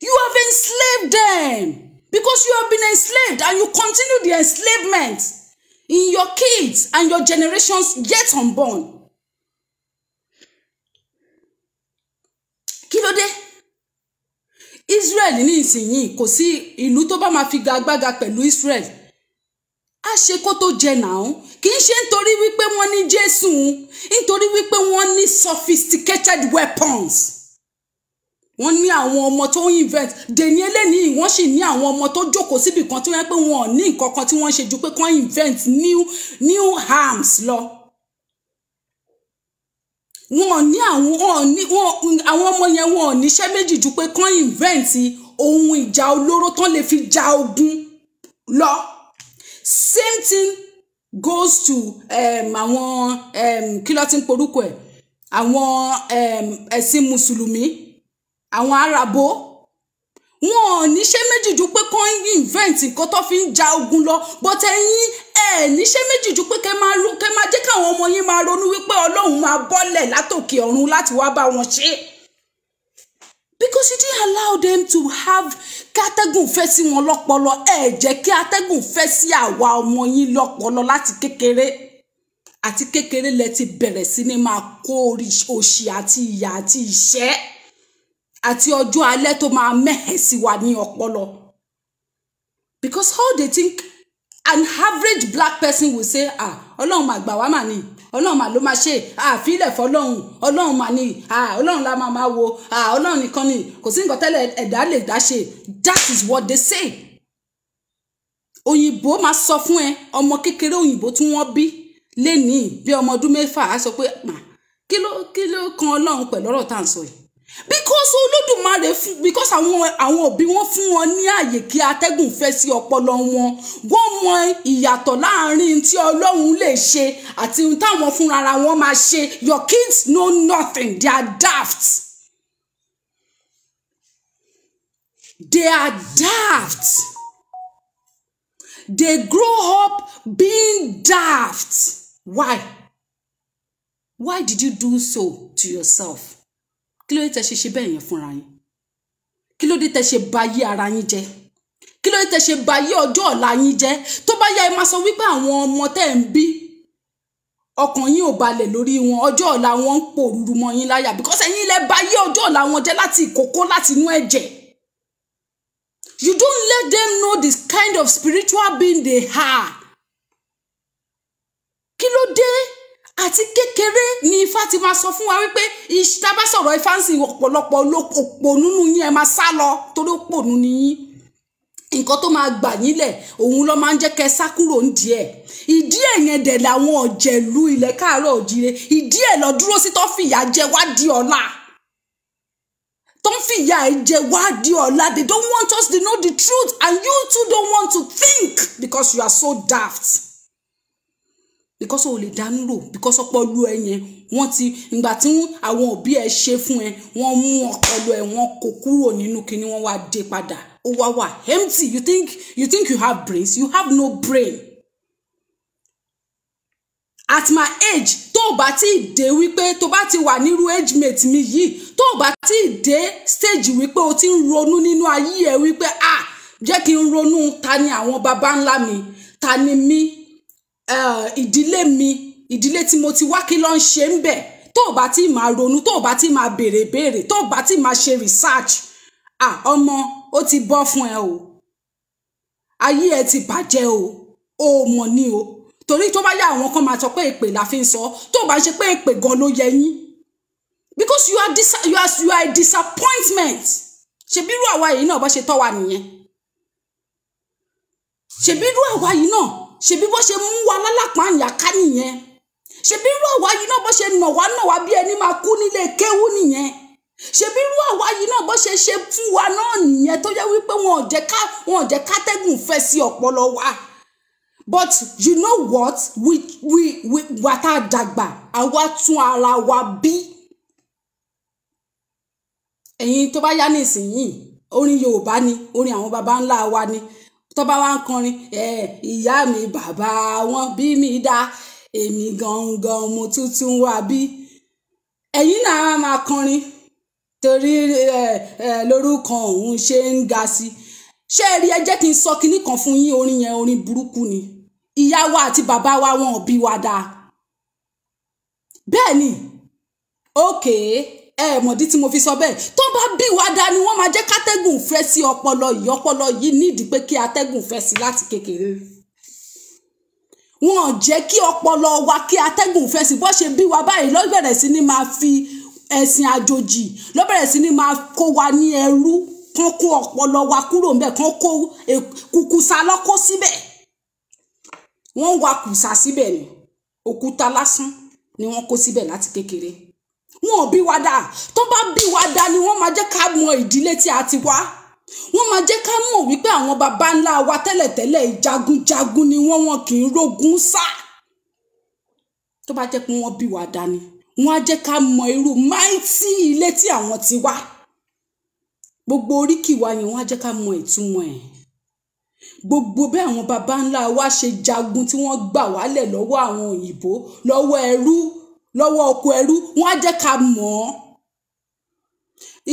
Speaker 1: You have enslaved them because you have been enslaved, and you continue the enslavement in your kids and your generations yet unborn. Kí ló dé? Israel ní ìsinyìí, kò sí ìlú tó bá máa fi gagbága pẹ̀lú Israel, á ṣe kó tó jẹ nàá. Kì í ṣe nítorí wípé wọ́n ní Jésù, nítorí wípé wọ́n ní sophisticated weapons, wọ́n ní àwọn ọmọ tó ń invent. Dèní eléyìí, wọ́n sì ní àwọn ọmọ tó jókòó síbì kan tó yẹ pé wọn ò ní nǹkan kan tí wọ́n ń ṣe ju pé kán invent new new arms lọ. Wọn ò ní àwọn, wọn ò ní wọn, àwọn ọmọ yẹn, wọn ò níṣẹ́ méjì ju pé kán invent ohun ìjà olóró tán lè fi ja ogun lọ. Same thing goes to àwọn kí ló ti ń porúkọ ẹ̀, àwọn ẹ̀sìn mùsùlùmí, àwọn arabo. Wọn ò níṣẹ́ méjì ju pé kán invent nǹkan tó fi ń ja ogun lọ. But ẹ̀yin ẹ̀ níṣẹ́ méjì ju pé kẹ́ máa jẹ́ káwọn ọmọ yín máa ronú wípé Ọlọ́run máa bọ́lẹ̀ látòkè ọ̀run láti wá bá wọn ṣe, because you didn't allow them to have kí atẹ́gùn fẹ́ sí wọn lọ́pọlọ. Ẹ jẹ́ kí atẹ́gùn fẹ́ sí àwa ọmọ yín lọ́pọlọ láti kékeré. Àti kékeré lẹ ti bẹ̀rẹ̀ sí ní máa kó òṣì àti ìyà àti ìṣẹ́ àti ọjọ́ alẹ́ tó máa mẹ́hẹ̀ sí wa ní ọpọlọ. Because how they think, an average black person will say, "Ah, Ọlọ́run máa gbà wá mà ní." Ọlọ́run mà ló máa ṣe àfilẹ̀ fọlọ́run, Ọlọ́run mà ní, Ọlọ́run la máa máa wo, Ọlọ́run nìkan ni, kò sí nǹkan tẹ́lẹ̀ ẹ̀dá lè dá ṣe. That is what they say. Òyìnbó máa sọ fún ẹ, ọmọ kékeré òyìnbó tí wọ́n bí lénìí bí ọmọ ọdún 6 á sọ pé kí ló kan Ọlọ́run pẹ̀lú ọ̀rọ̀ tá à ń sọ yìí? Because Olódùmarè fún, because àwọn òbí wọn fún wọn ní àyè kí atẹ́gùn fẹ́ sí ọpọlọ wọn. Wọ́n mọ ìyàtọ̀ láàrin tí Ọlọ́run lè ṣe àti ohun táwọn fúnra wọn máa ṣe. Your kids know nothing, they are daft. They are daft. They grow up being daft. Why? Why did you do so to yourself? Kí ló dé tẹ́ ṣe ṣe bẹ́ẹ̀ yẹn fúnra yín? Kí ló dé tẹ́ ṣe bayé ara yín jẹ́? Kí ló dé tẹ́ ṣe bayé ọjọ́ ọ̀la yín jẹ́? Tó bá yá ẹ máa sọ wípé àwọn ọmọ tẹ́ ń bí ọkàn yín ò balẹ̀ lórí wọn, ọjọ́ ọ̀la wọn ń pòrúurú mọ́ yín láyà, because ẹ̀yin lẹ bayé ọjọ́ ọ̀la wọn jẹ́ láti ìkókó, láti inú ẹ̀jẹ̀. You don't let them know the kind of spiritual being they are. Kí ló dé? Àti kékeré ni Ifá ti máa sọ fún wa wípé tá bá sọ̀rọ̀ Ifá ń sìn, ọ̀pọ̀lọpọ̀ òpònú nínú yín ẹ máa sá lọ torí òpònú ni yín. Nǹkan tó máa gbà yín lẹ̀ òun ló máa ń jẹ́ kẹ́ sá kúrò nídìí ẹ̀. Ìdí ẹ̀ yẹn dẹ̀ làwọn ọ̀jẹ̀lú ilẹ̀ káàárọ̀ òjíire, ìdí ẹ̀ lọ dúró sí tó fìyà jẹ wá di ọ̀la. Tó ń fìyà ẹ̀ jẹ wá di ọ̀la. They don't want us to know the truth, and you too don't want to think because you are so daft. Because o lè dánú rò, because ọpọlọ ẹ yẹn wọ́n ti ìgbà tí àwọn òbí ẹ ṣe fún ẹ, wọ́n mú ọpọlọ ẹ, wọ́n kó kúrò nínú kinní, wọ́n wá dé padà, ó wá wà empty. You think you have brains? You have no brain. At my age, tó o bá ti dé wípé tó bá ti wà nírú age mate mi yìí, tó o bá ti dé stage wípé o ti ń ronú nínú ayé ẹ wípé ah, jẹ́ kí n ronú, ta ni àwọn baba ńlá mi, ta ni mí, ìdílé mi, ìdílé tí mo ti wá, kí ló ń ṣe ń bẹ̀. Tó o bá ti máa ronú, tó o bá ti máa béèrè béèrè, tó o bá ti máa ṣe research, ah, ọmọ ó ti bọ́ fún ẹ o, ayé ẹ ti bàjẹ́ o, o mọ̀ ni o. Torí tó bá yá àwọn kan máa sọ pé èpè la fi ń sọ, tó o bá ń ṣe pé èpè gan ló yẹ yín, because you are a disappointment. Ṣebí irú àwa yìí náà bó ṣe tọ́ wa nìyẹn? Ṣebí irú àwa yìí náà, ṣebí bó ṣe mú wa lálàpá àyàká nìyẹn? Ṣebí irú àwa yìí náà bó ṣe nà wá bí ẹni máa kú nílé kéwú nìyẹn? Ṣebí irú àwa yìí náà bó ṣe ṣe fún wa náà nìyẹn, tó yẹ wípé wọn ò jẹ́ kátẹ́gùn fẹ́ sí ọpọlọ wa? But you know what? We wa tá a dàgbà, àwa tún ara wa bí. Ẹ̀yin tó bá yá nísìnyìí, orin Yorùbá ni, orin àwọn baba ńlá wa ni. Tó bá wá ń kọrin, ìyá mi bàbá wọn bí mi dá, èmi gangan mo tuntun wá bí. Ẹ̀yin náà máa kọrin torí lórúkọ òun ṣe ń ga sí. Ṣé ẹ rí, ẹ jẹ́ kí n sọ kinní kan fún yín, orin yẹn orin burúkú ni. Ìyá wa àti bàbá wa wọn ò bí wa dáa. Bẹ́ẹ̀ ni, okay, ẹ mọ̀dí tí mo fi sọ bẹ́ẹ̀. Tó bá bí wa dáa ni wọ́n máa jẹ́ kátẹ́gùn fẹ́ sí ọpọlọ yìí. Ọpọlọ yìí nídìí pé kí atẹ́gùn fẹ́ sí láti kékeré. Wọn ò jẹ́ kí ọpọlọ wa kí atẹ́gùn fẹ́ sí. Bó ṣe bí wa báyìí ló bẹ̀rẹ̀ sí ní máa fi ẹ̀sìn àjòjì, ló bẹ̀rẹ̀ sí ní máa kó wa ní ẹrú, kán kó ọpọlọ wa kúrò ńbẹ̀, kán kó kùkùsà lọ́kó síbẹ̀. Wọ́n wa kùsà síbẹ̀ ni, òkúta lásán ni wọ́n kó síbẹ̀ láti kékeré. Wọn ò bí wa dáa. Tó bá bí wa dáa ni wọ́n máa jẹ́ ká mọ ìdílé tí a ti wá. Wọ́n máa jẹ́ ká mọ̀ wípé àwọn baba ńlá wa tẹ́lẹ̀tẹ́lẹ̀ jagunjagun ni wọ́n, wọn kì í rógun sá. Tó bá jẹ́ pé wọ́n bí wa dáa ni wọ́n á jẹ́ ká mọ irú máìtì ilé tí àwọn ti wá. Gbogbo oríkì wa yẹn wọ́n á jẹ́ ká mọ ìtumọ̀ ẹ̀. Gbogbo bí àwọn baba ńlá wa ṣe jagun tí wọ́n gbà wálẹ̀ lọ́wọ́ àwọn òyìnbó, lọ́wọ́ ẹrú, lọ́wọ́ oko ẹrú, wọ́n á jẹ́ ká mọ̀ ọ́.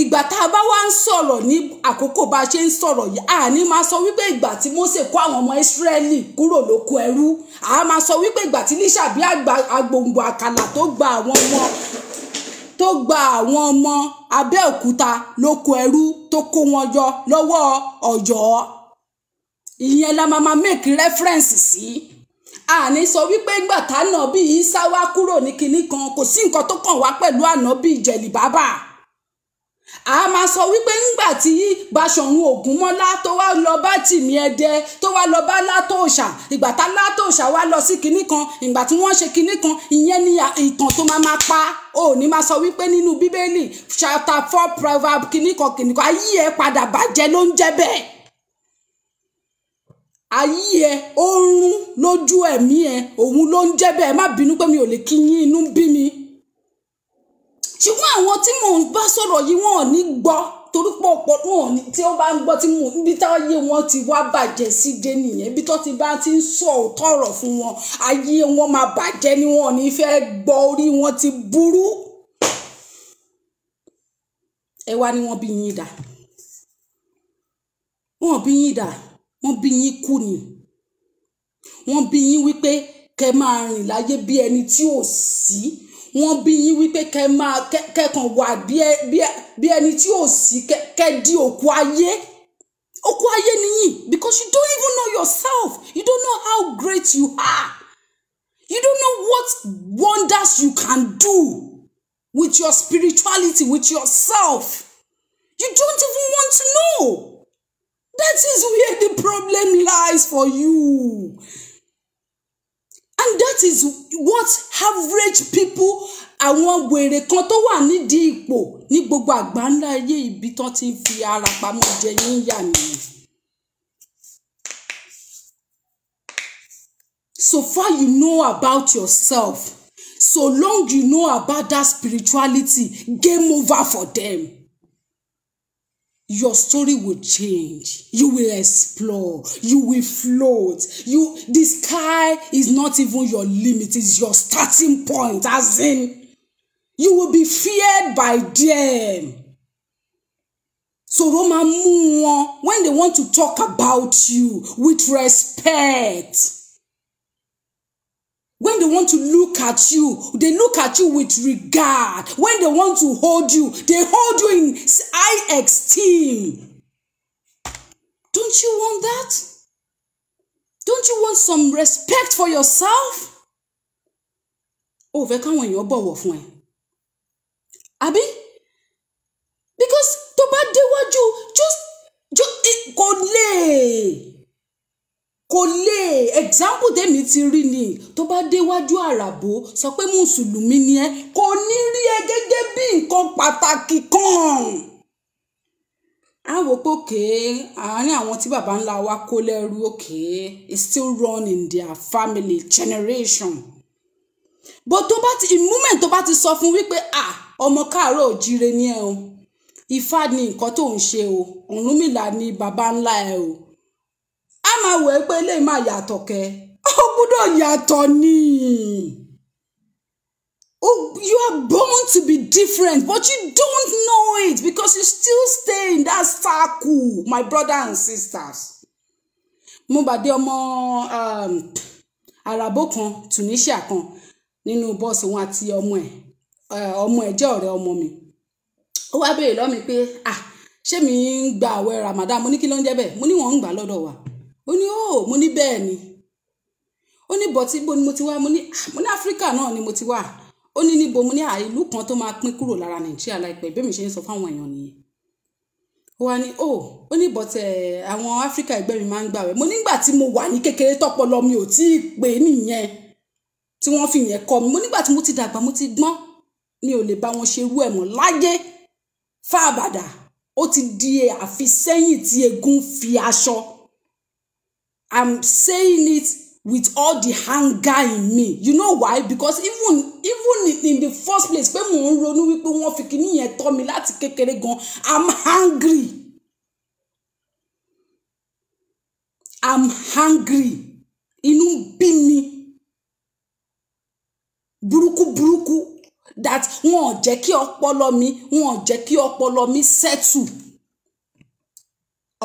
Speaker 1: Ìgbà tá a bá wá ń sọ̀rọ̀ ní àkókò bá a ṣe ń sọ̀rọ̀ yìí, a ní máa sọ wípé ìgbà tí Mósè kó àwọn ọmọ Ísírẹ́lì kúrò lóko ẹrú, a máa sọ wípé ìgbà tí Lísàbí agbòǹgbò àkàlà tó gba àwọn ọmọ Abẹ́òkúta lóko ẹrú tó kó wọn yọ lọ́wọ́ Ọ̀yọ́. Ìyẹn la máa make reference sí. Àní sọ wípé ńgbà tánàbí Ìsá wá kúrò ní kinní kan, kò sí nǹkan tó kàn wá pẹ̀lú ànábì ìjẹ̀lì bàbà. A máa sọ wípé ńgbà tí Baṣọ̀run Ògúnmọ́lá tó wá lọ bá Tìmí Ẹdẹ, tó wá lọ bá Látòòṣà, ìgbà tá Látòòṣà wá lọ sí kinní kan, ìgbà tí wọ́n ṣe kinní kan, ìyẹn ni ìtàn tó máa máa pa. Ò ní máa sọ wípé nínú Bíbélì chapter 4 proverb kinní kan kinní kan, ayé ẹ padà bàjẹ́ ló ń jẹ́ bẹ́ẹ̀. Ayé ẹ ó rún lójú ẹ̀mí ẹ, òun ló ń jẹ́ bẹ́ẹ̀. Má bínú pé mi ò lè kí yín, inú ń bí mi. Ṣùgbọ́n àwọn tí mò ń bá sọ̀rọ̀ yìí, wọ́n ò ní gbọ́, torí pé ọ̀pọ̀ wọn ò ní, tí ó bá ń gbọ́ tí mò ń bí táyé wọn ti wá bàjẹ́ sí dé nìyẹn. Ibi tó ti bá ti ń sọ òótọ́ ọ̀rọ̀ fún wọn, ayé wọn máa bàjẹ́ ni, wọn ò ní fẹ́ gbọ́, orí wọn ti burú. Ẹ wá ní wọ́n bí yín dà, wọ́n bí yín dà, wọ́n bí yín kú ni. Wọ́n bí yín wípé kẹ́ máa rìn láyé bí ẹni tí ò sí. Wọ́n bí yín wípé kẹ́ máa kẹ́kàn wà bí ẹni tí ò sí, kẹ́ di òkú ayé. Òkú ayé nìyí, because you don't even know yourself. You don't know how great you are. You don't know what wonders you can do with your spirituality, with yourself. You don't even want to know. That is where the problem lies for you. And that is what average people, àwọn wèrè kan tó wà nídìí ipò ní gbogbo àgbáńlá ayé, ibi tán ti ń fi ara pamọ́ jẹ yín yà nìyẹn. So far you know about yourself, so long you know about that spirituality, game over for them. Your story will change. You will explore. You will float. The sky is not even your limit. It's your starting point. As in, you will be feared by them. So Roma mú wọn when they want to talk about you with respect. When they want to look at you, they look at you with regard. When they want to hold you, they hold you in high esteem. Don't you want that? Don't you want some respect for yourself? Ó fẹ́ káwọn èèyàn bọ̀wọ̀ fún ẹ. Àbí? Because tó bá déwájú, just kò lè. Kò lè. Example tèmi ti rí ni, tó bá déwájú àràbò sọ pé mùsùlùmí ni ẹ́, kò ní rí ẹ gẹ́gẹ́ bí nǹkan pàtàkì kan. A wò pé òkè àárín àwọn tí baba ńlá wa kó lẹ́rú, òkè it's still run in their family generation. But tó bá ti, moment tó bá ti sọ fún wípé ah, ọmọ káàárọ̀ òjíire ni ẹ o, Ifá ni nǹkan tó ń ṣe o, Ọ̀rúnmìlà ni baba ńlá ẹ o, a máa wẹ̀ pé eléyìí máa yàtọ̀ kẹ́, ó gbúdọ̀ yàtọ̀ ni. You are born to be different, but you don't know it because you still stay in that circle, my brother and sisters. Mo pàdé ọmọ àràbò kan, Tunisia kan, nínú bọ́ọ̀sì, wọn àti ọmọ ẹ̀, ọmọ ẹ̀ jẹ́ ọ̀rẹ́ ọmọ mi. Ó wá béèrè lọ́wọ́ mi pé ah, ṣé mi ń gba àwẹ̀ Ramadan? Mo ní kí ló ń jẹ́ bẹ́ẹ̀? Mo ní wọ́n ń gbà lọ́dọ̀ wa. Ó ní ó, mo ní bẹ́ẹ̀ ni. Ó ní bọ̀ tí ibo ni mo ti wá? Mo ní Áfíríkà náà ni mo ti wá. Ó ní níbo? Mo ní ìlú kan tó máa pín kúrò lára Nàìjíríà láìpẹ́, bí mi ṣe ń sọ fáwọn èèyàn nìyẹn. Ó wá ní ó ní bọ̀tẹ̀ àwọn Áfíríkà ẹgbẹ́ mi máa ń gbàwẹ̀. Mo nígbà tí mo wà ní kékeré tọ́pọlọ mi ò tí ì pé nìyẹn tí wọ́n fi yẹn kọ́ mi. Mo nígbà tí mo ti dàgbà, mo ti gbọ́n, mi ò lè bá wọn ṣe irú ẹ̀ mọ́ láyé. Fáàbàdà ó ti di àfisẹ́yìn tí eégún fi aṣọ. I'm saying it with all the anger in me. You know why? Because even in the first place, pé mò ń ronú wípé wọ́n fi kíní yẹn tọ́ mi láti kékeré gan, I'm hungry. I'm hungry. Inú bí mi. Burúkú burúkú that wọn ò jẹ́ kí ọpọlọ mi, wọn ò jẹ́ kí ọpọlọ mi settle.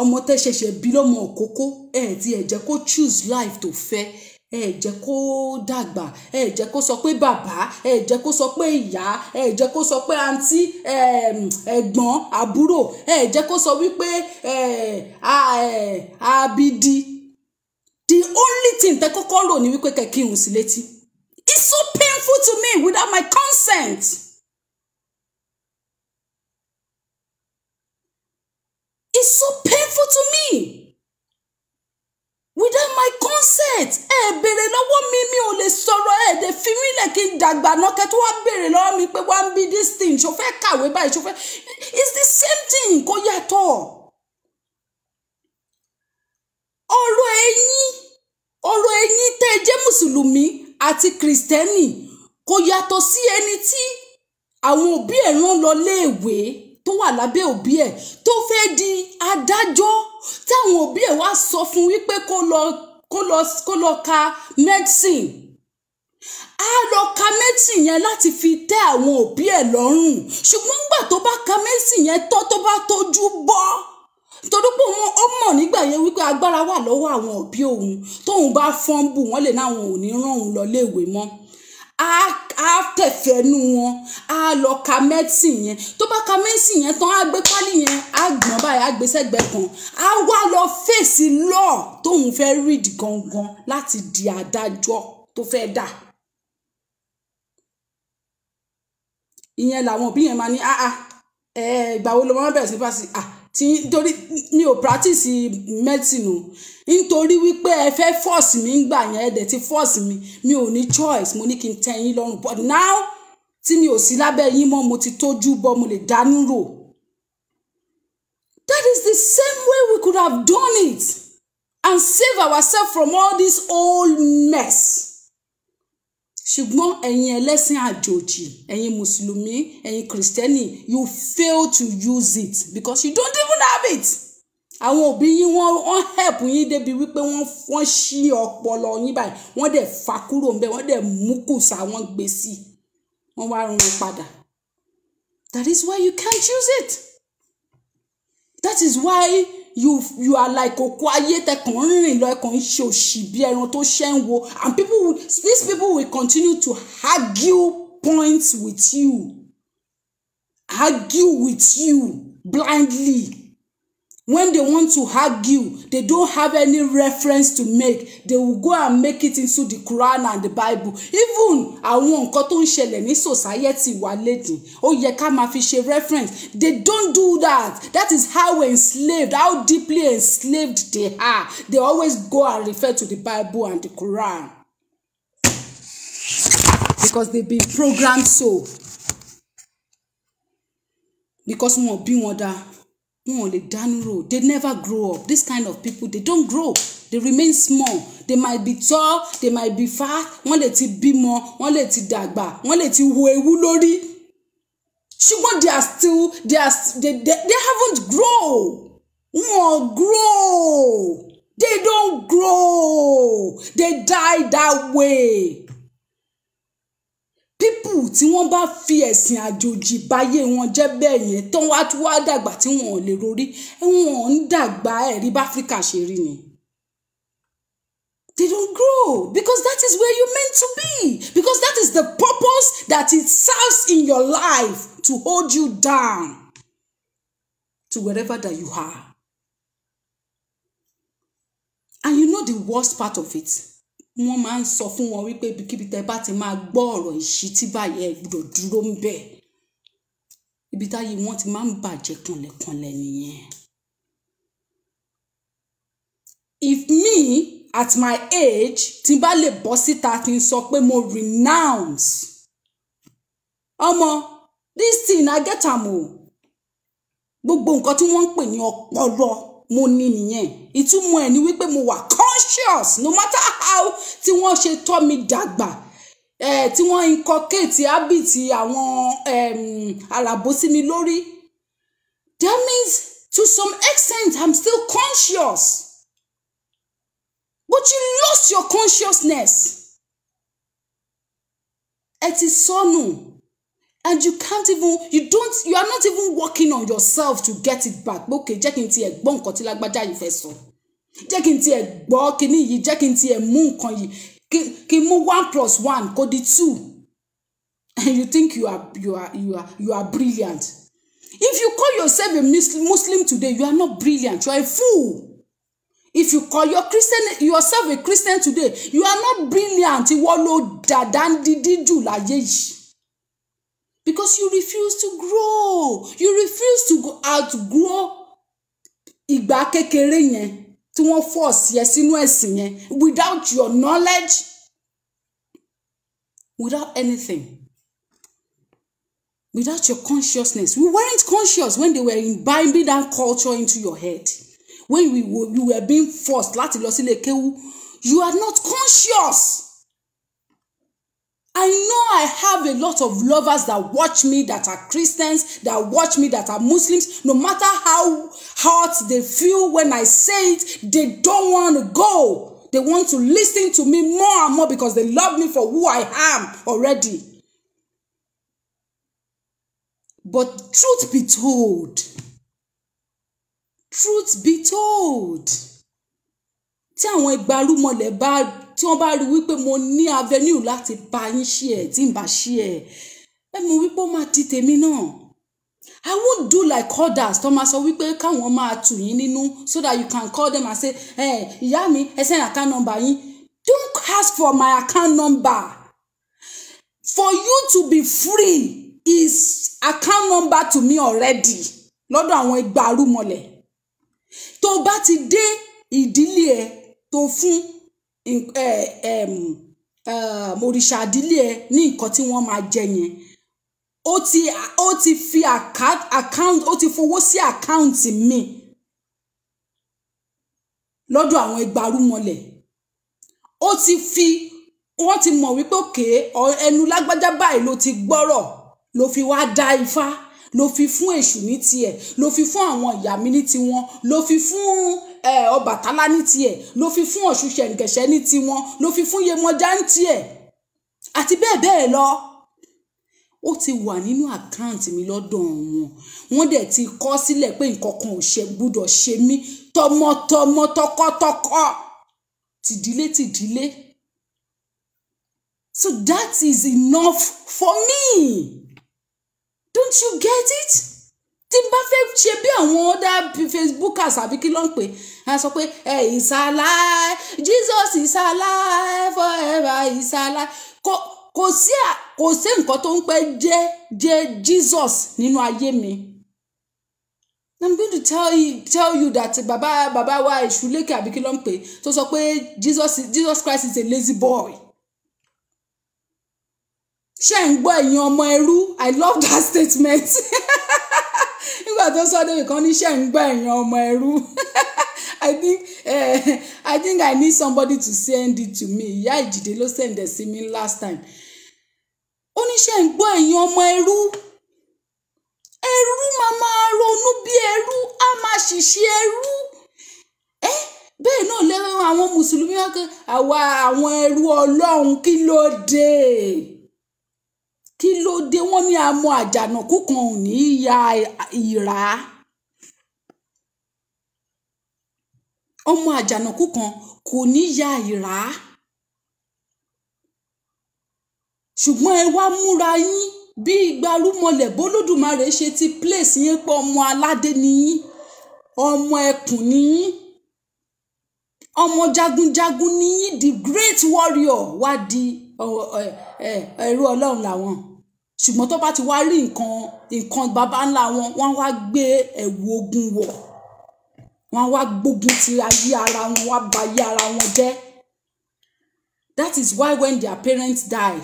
Speaker 1: Ọmọ tẹ́ ṣẹ̀ṣẹ̀ bí lọ́mọ òkókó, ẹ ti ẹ jẹ́ kó choose life tó fẹ́, ẹ jẹ́ kó dàgbà, ẹ jẹ́ kó sọ pé bàbá, ẹ jẹ́ kó sọ pé ìyá, ẹ jẹ́ kó sọ pé àǹtí, ẹ̀gbọ́n, àbúrò, ẹ jẹ́ kó sọ wípé abidi. The only thing tẹ́ kọ́kọ́ rò ní wípé kẹ́ kírun sí létí. It's so painful to me without my consent. It's so painful to me without my consent. Ẹ béèrè lọ́wọ́ mi, mi ò lè sọ̀rọ̀. Ẹ dẹ̀ fi mí lẹ̀ kí n dàgbà náà kẹ́ tó wá béèrè lọ́wọ́ mi pé wá ń bí this thing, ṣo fẹ́ kàwé báyìí, ṣo fẹ́. It's the same thing, kò yàtọ̀. Ọ̀rọ̀ ẹ̀yin tẹ́ ẹ jẹ́ mùsùlùmí àti kìrìsìtẹ́nì kò yàtọ̀ sí ẹni tí àwọn òbí ẹ̀ rán lọ léèwé tó wà lábẹ́ òbí ẹ̀ tó fẹ́ di adájọ́, tí àwọn òbí ẹ̀ wá sọ fún wípé kó lọ ka medicine. Á lọ ka medicine yẹn láti fi tẹ́ àwọn òbí ẹ̀ lọ́rùn, ṣùgbọ́n nígbà tó bá ka medicine yẹn tán, tó bá tójú bọ́, torí pé ó mọ̀ nígbà yẹn wípé agbára wà lọ́wọ́ àwọn òbí òun, tóun bá fọ́nbù wọ́n lè náwọn ò ní rán òun lọ léèwé mọ́. Á tẹ̀fẹ́nu wọn, á lọ ka medicine yẹn. Tó bá ka medicine yẹn tán, á gbé pálí yẹn, á gbọ̀n báyìí, á gbé sẹ́gbẹ̀ẹ́ kan, á wá lọ fèsì law tóun fẹ́ read gangan láti di adájọ́ tó fẹ́ dà. Ìyẹn làwọn òbí yẹn máa ní, ìgbà wo ló máa bẹ̀rẹ̀ sí fásitì? Tí nítorí mi ò practice medicine o, nítorí wípé ẹ fẹ́ force mi ń gbà yẹn, ẹ dẹ̀ ti force mi, mi ò ní choice, mo ní kí n tẹ́ yín lọ́rùn. But now tí mi ò sí lábẹ́ yín mọ́, mo ti tójú bọ́, mo lè dánú rò. That is the same way we could have done it and save ourselves from all this old mess. Ṣùgbọ́n ẹ̀yin ẹlẹ́sìn àjòjì, ẹ̀yin mùsùlùmí, ẹ̀yin kìrìsìtẹ́nì, you fail to use it because you don't even have it. Àwọn òbí yín wọ́n help yín débi wípé wọ́n ṣí ọpọlọ yín báyìí, wọ́n dẹ̀ fà kúrò ńbẹ̀, wọ́n dẹ̀ mú kùsà, wọ́n gbé sí, wọ́n wá rún un padà. That is why you can't use it. That is why you are like òkú ayé tẹkàn ń rìn lọ, ẹkàn ń ṣe òṣì bí ẹran tó ṣẹ́ ń wo, and these people will continue to argue points with you, argue with you blindly. When they want to argue, they don't have any reference to make. They will go and make it into the Quran and the Bible. Even àwọn nǹkan tó ń ṣẹlẹ̀ ní society wa lédìí, ó yẹ ká máa fi ṣe reference. They don't do that. That is how enslaved, how deeply enslaved they are. They always go and refer to the Bible and the Quran because they've been programmed so. Because wọn bí wọn dáa, wọn ò lè dánú rò. They never grow up. This kind of people, they don't grow. They remain small. They might be tall, they might be fat, wọ́n lè ti bímọ, wọ́n lè ti dàgbà, wọ́n lè ti wo ewu lórí, ṣùgbọ́n they are still they are they, they, they haven't grow. Wọn grow. They don't grow. They die that way. People tí wọ́n bá fi ẹ̀sìn àjòjì báyé wọn jẹ́ bẹ́ẹ̀ yẹn tán, wá tí wá dàgbà tí wọn ò lè rorí, wọn ń dàgbà. Ẹ̀rí bá Áfíríkà ṣe rí ni. They don't grow because that is where you're meant to be, because that is the purpose that it serves in your life, to hold you down to wherever that you are. And you know the worst part of it, wọ́n máa ń sọ fún wọn wípé ibikíbi tẹ́ bá ti máa gbọ́ ọ̀rọ̀ ìṣítí báyìí, ẹ gbọ́dọ̀ dúró ń bẹ̀. Ibi táyé wọn ti máa ń bàjẹ́ kanlẹ̀kanlẹ̀ nìyẹn. If me at my age tí n bá lè bọ́ síta kí n sọ pé mo renounce, ọmọ, this thing I get am o. Gbogbo nǹkan tí wọ́n ń pè ní ọpọlọ mo ní nìyẹn. Ìtumọ̀ ẹ̀ ni wípé mo wà conscious, no matter how tí wọ́n ṣe tọ́ mi dàgbà, tí wọ́n inculcate habit àwọn àràbó sí mi lórí. That means to some extent I'm still conscious, but you lost your consciousness. Ẹ ti sọnù, and you can't even you don't you are not even working on yourself to get it back. Okay, jẹ́ kí n tiẹ̀ gbọ́ nǹkan tí lágbájá yìí fẹ́ sọ, jẹ́ kí n tiẹ̀ gbọ́ kíní yìí, jẹ́ kí n tiẹ̀ mú nǹkan yìí, kí n mú 1 + 1 kó di 2, and you think you are brilliant. If you call yourself a Muslim today, you are not brilliant, you are a fool. If you call your Christian yourself a Christian today, you are not brilliant. Ìwọ ló dàda ń dídí jù láyé yìí. Because you refuse to grow. You refuse to go outgrow ìgbà kékeré yẹn tí wọ́n force yẹ sínú ẹ̀sìn yẹn without your knowledge, without anything, without your consciousness. We weren't conscious when they were imbibing that culture into your head. When you were being forced láti lọ sílé kéwú, you are not conscious. I know I have a lot of lovers that watch me that are Christians, that watch me that are Muslims. No matter how hard they feel when I say it, they don't want to go. They want to listen to me more and more because they love me for who I am already. But truth be told, truth be told, tí àwọn igbarúmọlẹ̀ bá tí wọ́n bá rí wípé mo ní avenue láti bá yín ṣe ẹ̀ tí n bá ṣe ẹ̀ ẹ mọ̀ wípé ó máa di tèmi náà. I won't do like others tó máa sọ wípé káwọn máa tù yín nínú so that you can call them and say, "Ẹ ìyá mi, ẹ send account number yín." Don't ask for my account number. For you to be free is account number to me already lọ́dọ̀ àwọn igbarúmọlẹ̀. Tó bá ti dé ìdílé ẹ tó fún òrìṣà ìdílé ẹ ní nǹkan tí wọ́n máa jẹ yẹn, ó ti fi account, ó ti fowó sí account mi lọ́dọ̀ àwọn igbarúmọlẹ̀. Ó ti fi wọ́n ti mọ̀ wípé òkè ẹnu lágbájá báyìí ló ti gbọ́rọ̀, ló fi wá dá ifá, ló fi fún èṣù ní tiẹ̀, ló fi fún àwọn ìyá mi ní tiwọn, ló fi fún Ọbàtálá ní tiẹ̀, ló fi fún Ọ̀ṣun Ṣẹ̀ǹgẹ̀ṣẹ̀ ní tiwọn, ló fi fún Yemọja ní tiẹ̀, àti bẹ́ẹ̀ bẹ́ẹ̀ lọ. Ó ti wà nínú account mi lọ́dọ̀ wọn. Wọ́n dẹ̀ ti kọ sílẹ̀ pé nǹkan kan ò ṣe gbúdọ̀ ṣe mí tọmọtọmọ, tọkọtọkọ, tìdílé tìdílé. So that is enough for me. Don't you get it? Tí n bá fẹ́ ṣe bí àwọn other Facebookers àbí kí ló ń pè é, sọ pé ẹ is alive, Jesus is alive forever, is alive. Kò sí nǹkan tó ń pẹ́ jẹ́ Jesus nínú ayé mi. I'm going to tell you that bàbá wa Èṣùlékè àbí kí ló ń pè tó sọ pé Jesus Christ is a lazy boy. Ṣé ń gbọ́, ẹ̀yin ọmọ ẹrú? I love that statement. Nígbà tó sọ débi kan ní, "Ṣé ń gbọ́, ẹ̀yin ọmọ ẹrú?" I think I need somebody to send it to me. Ìyá Ìjìdé ló send ẹ̀ sí mi last time. Ó ní, "Ṣé ń gbọ́, ẹ̀yin ọmọ ẹrú?" Ẹrú máa máa ronú bí ẹrú, á máa ṣiṣẹ́ ẹrú. Ẹ bẹ́ẹ̀ náà lẹ́rọ àwọn mùsùlùmí, àwa àwọn ẹrú Ọlọ́run. Kí ló dé? Kí ló dé? Wọ́n ní àmọ́ àjànàkú kan ò ní í ya ìrà. Ọmọ àjànàkú kan kò ní ya ìrà, ṣùgbọ́n ẹ wá múra yín bí igbarúmọlẹ̀ bólódùmarè ṣe ti place yín pé ọmọ aládé ni yín, ọmọ ẹkùn ni yín, ọmọ jagunjagun ni yín, the great warrior. Wá di ẹrú Ọlọ́run làwọn, ṣùgbọ́n tó bá ti wá rí nǹkan baba ńlá wọn, wọ́n wá gbé ẹ̀wù ogun wọ̀, wọ́n wá gbógun ti ayé ara wọn, wá ba ayé ara wọn jẹ́. That is why when their parents die,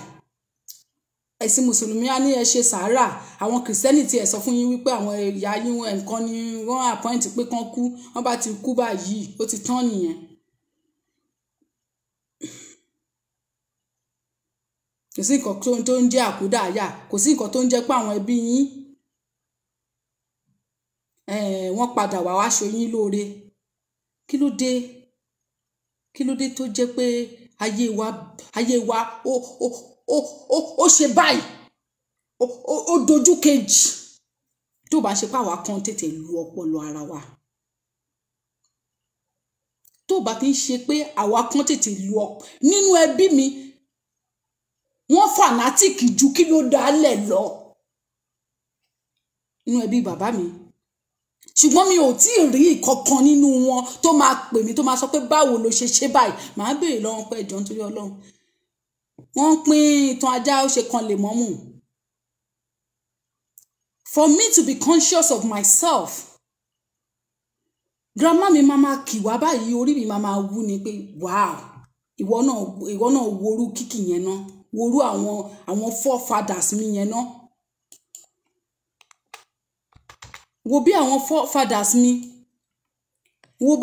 Speaker 1: ẹ̀sìn mùsùlùmí á ní ẹ ṣe sàárà. Àwọn kìrìsìtẹ́nì tí ẹ sọ fún yín wípé àwọn ìyá yín nǹkan ni wọ́n appoint pé kán kú. Wọ́n bá ti kú báyìí, ó ti tán nìyẹn. Kò sí nǹkan tó ń jẹ́ àkúdàáyà, kò sí nǹkan tó ń jẹ́ pé àwọn ẹbí yín wọ́n padà wá wá ṣe yín lóore. Kí ló dé? Kí ló dé tó jẹ́ pé ayé wa ó ṣe báyìí, ó dojú kejì? Tó bá ṣe pé àwa kan tètè lu ọpọlọ ara wa, tó bá kí ń ṣe pé àwa kan tètè lu ọ nínú ẹbí mi, wọ́n fanatic ju kí ló dálẹ̀ lọ nínú ẹbí bàbá mi. Ṣùgbọ́n mi ò tí ì rí ìkankan nínú wọn tó máa pè mí, tó máa sọ pé báwo ló ṣe ṣe báyìí. Màá béèrè lọ́wọ́ pé ẹjọ́ nítorí Ọlọ́run, wọ́n pín ìtàn ajá ó ṣe kan lè mọ́mù. For me to be conscious of myself, grandma mi máa máa kì wá báyìí, orí mi máa máa wú ni pé wow, ìwọ náà worú kíkì yẹn náà, worú àwọn forefathers mi yẹn náà, wo bí àwọn forefathers mi, wo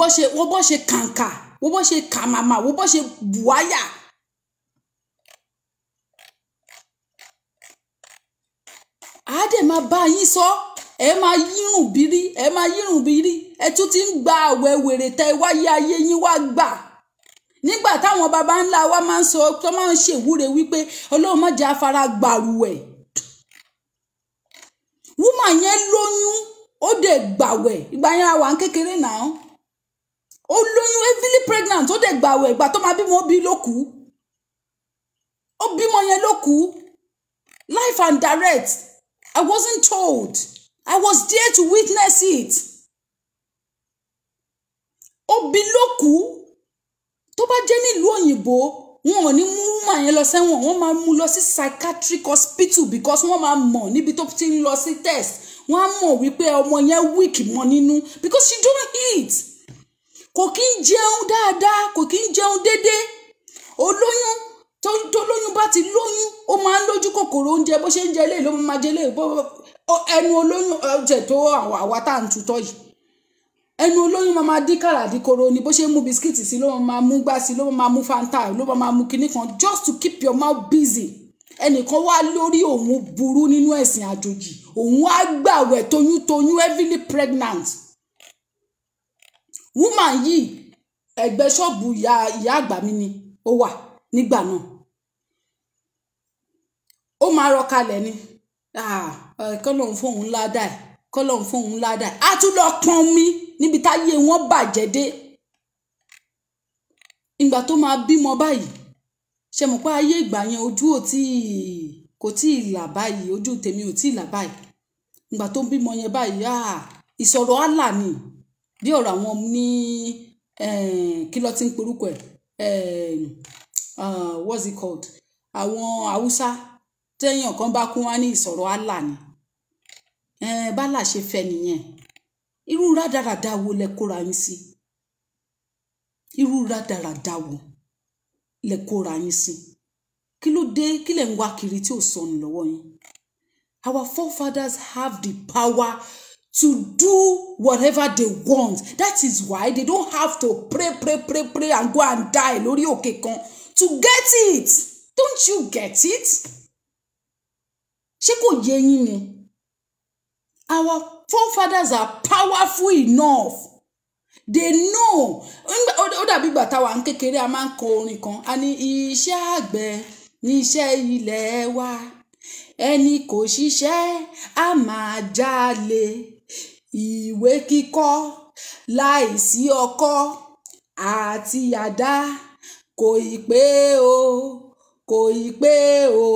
Speaker 1: bó ṣe kàǹkà, wo bó ṣe kàmàmà, wo bó ṣe bùáyà. Àádẹ́ máa bá yín sọ, ẹ máa yírùn bírí, ẹ máa yírùn bírí, ẹ tún ti ń gba àwẹ̀ wèrè tẹ wáyé ayé yín wá gbà. Nígbà táwọn baba ńlá wa máa ń sọ, tó máa ń ṣèwúre wípé Ọlọ́run má jẹ́ afárá gbàrúwẹ̀. Woman yẹn lóyún, ó dẹ̀ gbàwẹ̀, ìgbà yẹn àwa ń kékeré náà. Ó lóyún, heavily pregnant, ó dẹ̀ gbàwẹ̀, ìgbà tó máa bímọ bí ló kú. Ó bímọ yẹn ló kú. Life and direct. I wasn't told. I was there to witness it. Ó bí ló kú. Tó bá jẹ́ nílùú òyìnbó, wọn ò ní mú woman yẹn lọ sẹ́wọ̀n, wọ́n máa mú lọ sí psychiatric hospital because wọ́n máa mọ̀ níbi tó ti ń lọ sí test. Wọ́n á mọ̀ wípé ọmọ yẹn weak mọ́ nínú because she don't eat. Kò kí ń jẹun dáadáa, kò kí ń jẹun déédéé. Olóyún tó lóyún bá ti lóyún, ó máa ń lójú kòkòrò oúnjẹ, bó ṣe ń jẹ eléyìí ló máa jẹ eléyìí. Ẹnu olóyún ọjẹ tó àwa tá à ń tutọ́ yìí. Ẹnu olóyún máa máa dín kàrà dín koro ni, bó ṣe ń mú bisikíìtì sí ló máa mú gbá sí ló máa mú Fanta ló máa mú kinní kan, just to keep your mouth busy. Ẹnìkan wá lórí òun burú nínú ẹ̀sìn àjòjì, òun á gbàwẹ̀ toyúntoyún, heavily pregnant. Woman yìí ẹ̀gbẹ́ ṣọ́ọ̀bù ìyá àgbà mi ni ó wà nígbà náà. Ó máa rọ kalẹ̀ ni, kọ́lọ́hún fóun ládàá ẹ̀, kọ́lọ́hún fóun ládàá ẹ̀, á tún lọ pọn mi níbi táyé wọn bàjẹ́ dé. Ìgbà tó máa bímọ báyìí, ṣe mọ̀ pé ayé ìgbà yẹn ojú ò tí kò tí ì là báyìí, ojú tèmi ò tí ì là báyìí. Ìgbà tó ń bímọ yẹn báyìí, ìsọ̀rọ̀ Allah ni, bí ọ̀rọ̀ àwọn ní kí ló ti ń porúkọ ẹ̀, what's it called, àwọn Haúsá téèyàn kan bá kú wá ní ìsọ̀rọ̀ Allah ni. Bálà ṣe fẹ́ nìyẹn. Irú rádaràda wo lẹ kóra yín sí? Irú rádaràda wo lẹ kóra yín sí? Kí ló dé? Kí lẹ ń wá kiri tí ò sọnù lọ́wọ́ yín? Our forefathers have the power to do whatever they want. That is why they don't have to pray, pray, pray, pray and go and die lórí òkè kan to get it. Don't you get it? Ṣé kò yé yín ni? Our forefathers are powerful enough. They know. Ó dàbí ìgbà táwa ń kékeré, a máa ń kọ orin kan. A ní iṣẹ́ àgbẹ̀ ní iṣẹ́ ilẹ̀ wa. Ẹni kò ṣiṣẹ́ a máa jalè. Ìwé kíkọ́ láìsí ọkọ́ àti àdá kò ì pé o, kò ì pé o.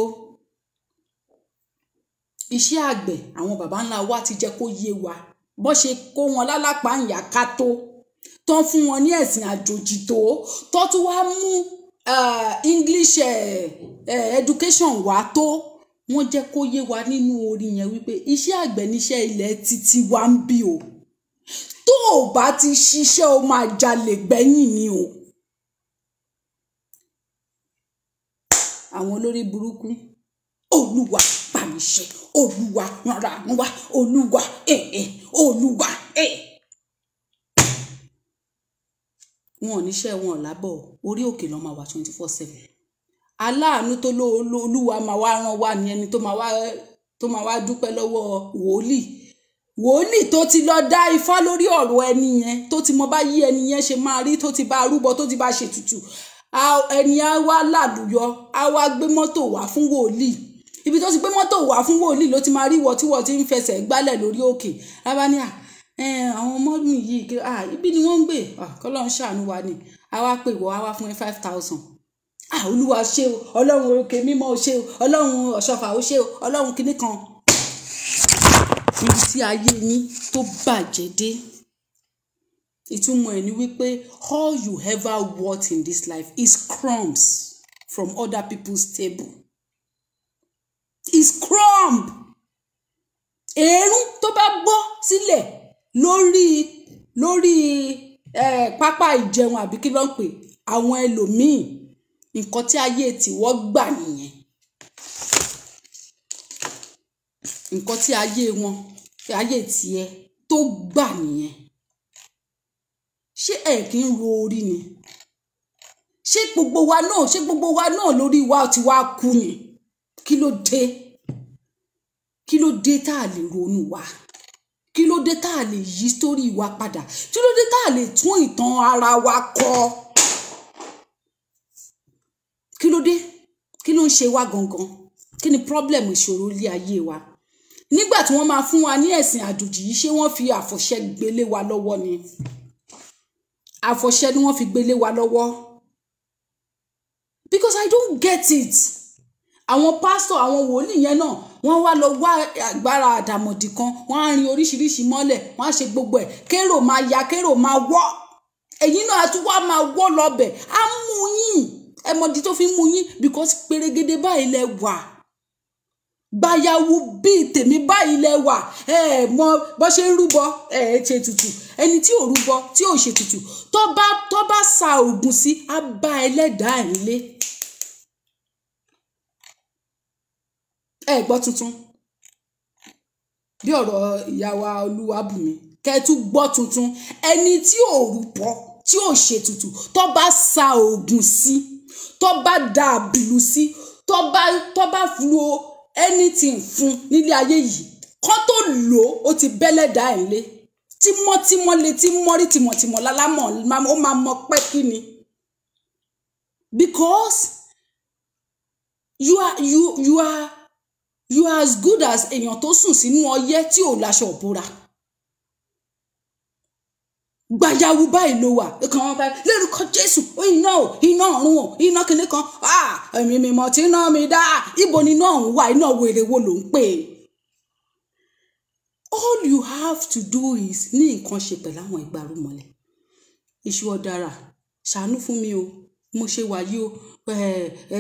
Speaker 1: Iṣẹ́ àgbẹ̀ àwọn baba ńlá wa ti jẹ́ kó yé wa. Bó ṣe kó wọn lálápá ń yà ká tó, tán fún wọn ní ẹ̀sìn àjòjì tó tún wá mú English education wá tó, wọ́n jẹ́ kó yé wa nínú orin yẹn wípé iṣẹ́ àgbẹ̀ níṣẹ́ ilẹ̀ títí wa ń bí o. Tó o bá ti ṣiṣẹ́ o máa jalè gbẹ̀yìn ni o. Àwọn olórí burúkú, Olúwa bá mi ṣe, Olúwa rárá wá, Olúwa Olúwa. Wọn ò níṣẹ́, wọn ò lábọ̀, orí òkè ló máa wà 24/7. Aláàánú tó lóluwa máa wá rán wá ní ẹni tó máa wá dúpẹ́ lọ́wọ́ wòlíì. Wòlíì tó ti lọ dá ifá lórí ọ̀rọ̀ ẹni yẹn, tó ti mọ bá yí ẹni yẹn ṣe máa rí, tó ti bá rúbọ, tó ti bá ṣètùtù. Ẹni á wá làlùyọ, á wá gbé mọ́tò wá fún wòlíì. Ibi tó ti gbé mọ́tò wá fún wòlíì ló ti máa rí ìwọ tí wọ́n ti ń fẹsẹ̀ gbálẹ̀ lórí òkè. Á ní àwọn ọmọ mi yìí, ibi ni wọ́n ń gbé, k'Ọlọ́run ṣàánú wa ni. Á wá pè wọ́, á wá fún ẹ 5,000. Olúwa ṣe o, Ọlọ́run òkè mímọ́ o ṣe o, Ọlọ́run ọ̀ṣọ́fà o ṣe o, Ọlọ́run kinní kan. Níbi tí ayé yín tó bàjẹ́ dé. Ìtumọ̀ ẹ̀ ni wípé all you ever want in this life is crumbs from other people's table. Is crumb. Èérún tó bá bọ́ sílẹ̀ lórí pápá ìjẹun àbí kí ló ń pè àwọn ẹlòmíì, nǹkan tí ayé tiwọ́ gbà nìyẹn. Nǹkan tí ayé wọn, ayé tiẹ̀ tó gbà nìyẹn. Ṣé ẹ kì í ro orí ni? Ṣé gbogbo wa náà, ṣé gbogbo wa náà lórí wa ti wá kú ni? Kí ló dé? Kí ló dé tá a lè ronú wa? Kí ló dé tá a lè yí sórí wa padà? Kí ló dé tá a lè tún ìtàn ara wa kọ? Kí ló dé? Kí ló ń ṣe wá gangan? Kí ni problem ìṣòro ilé ayé wa? Nígbà tí wọ́n máa fún wa ní ẹ̀sìn àjòjì yìí, ṣé wọ́n fi àfọ̀ṣẹ gbélé wa lọ́wọ́ ni? Àfọ̀ṣẹ ni wọ́n fi gbélé wa lọ́wọ́. Because I don't get it. Àwọn pásítọ̀, àwọn wòlíì yẹn náà, wọ́n wá lọ wá agbára àdàmọ̀dì kan, wọ́n á rin oríṣiríṣi mọ́lẹ̀, wọ́n á ṣe gbogbo ẹ̀, kérò máa ya, kérò máa wọ́. Ẹ̀yin náà á tún wá máa wọ́ lọ́bẹ̀, á mú yín. Ẹ mọ̀dí tó fi mú yín, because pérégedé báyìí lẹ wà. Gbayawu bíi tèmi báyìí lẹ wà. Ẹ mọ bó ṣe ń rúbọ, ẹ ṣe tutù. Ẹni tí ò rúbọ, tí ò ṣe tutù, tó bá sa ògùn sí, á bá ẹlẹ́dàá ẹ̀ nílé. Ẹ gbọ́ tuntun bí ọ̀rọ̀ ìyá wa Olúwabùnmi, kẹ́ ẹ tún gbọ́ tuntun. Ẹni tí ò rúbọ, tí ò ṣe tutù, tó bá sa ògùn sí, tó bá da àbìlú sí, tó bá lo anything fún nílé ayé yìí, kó tó lò ó ti bẹ́lẹ̀dá ẹ̀ lé. Tímọ́tímọ́ lè tí mọ́rí, tìmọ̀tìmọ̀ lálámọ̀, ó máa mọ pẹ́ kí ni. Because you are as good as èèyàn tó sùn sínú ọyẹ́ tí ò láṣọ òbúra. Gbayawu báyìí ló wà. Ìkan wọn báyìí lórúkọ Jésù, iná o, iná ọ̀run o, iná kinní kan, ẹ̀mí mímọ́ tí iná mi dá. Ibo ni iná ọ̀hún wà? Iná wèrè wo ló ń pè? All you have to do is ní nǹkan ṣe pẹ̀lú àwọn ìgbàrúmọlẹ̀. Iṣu ọ̀dàrà, ṣàánú fún mi o, mo ṣe wà yìí o,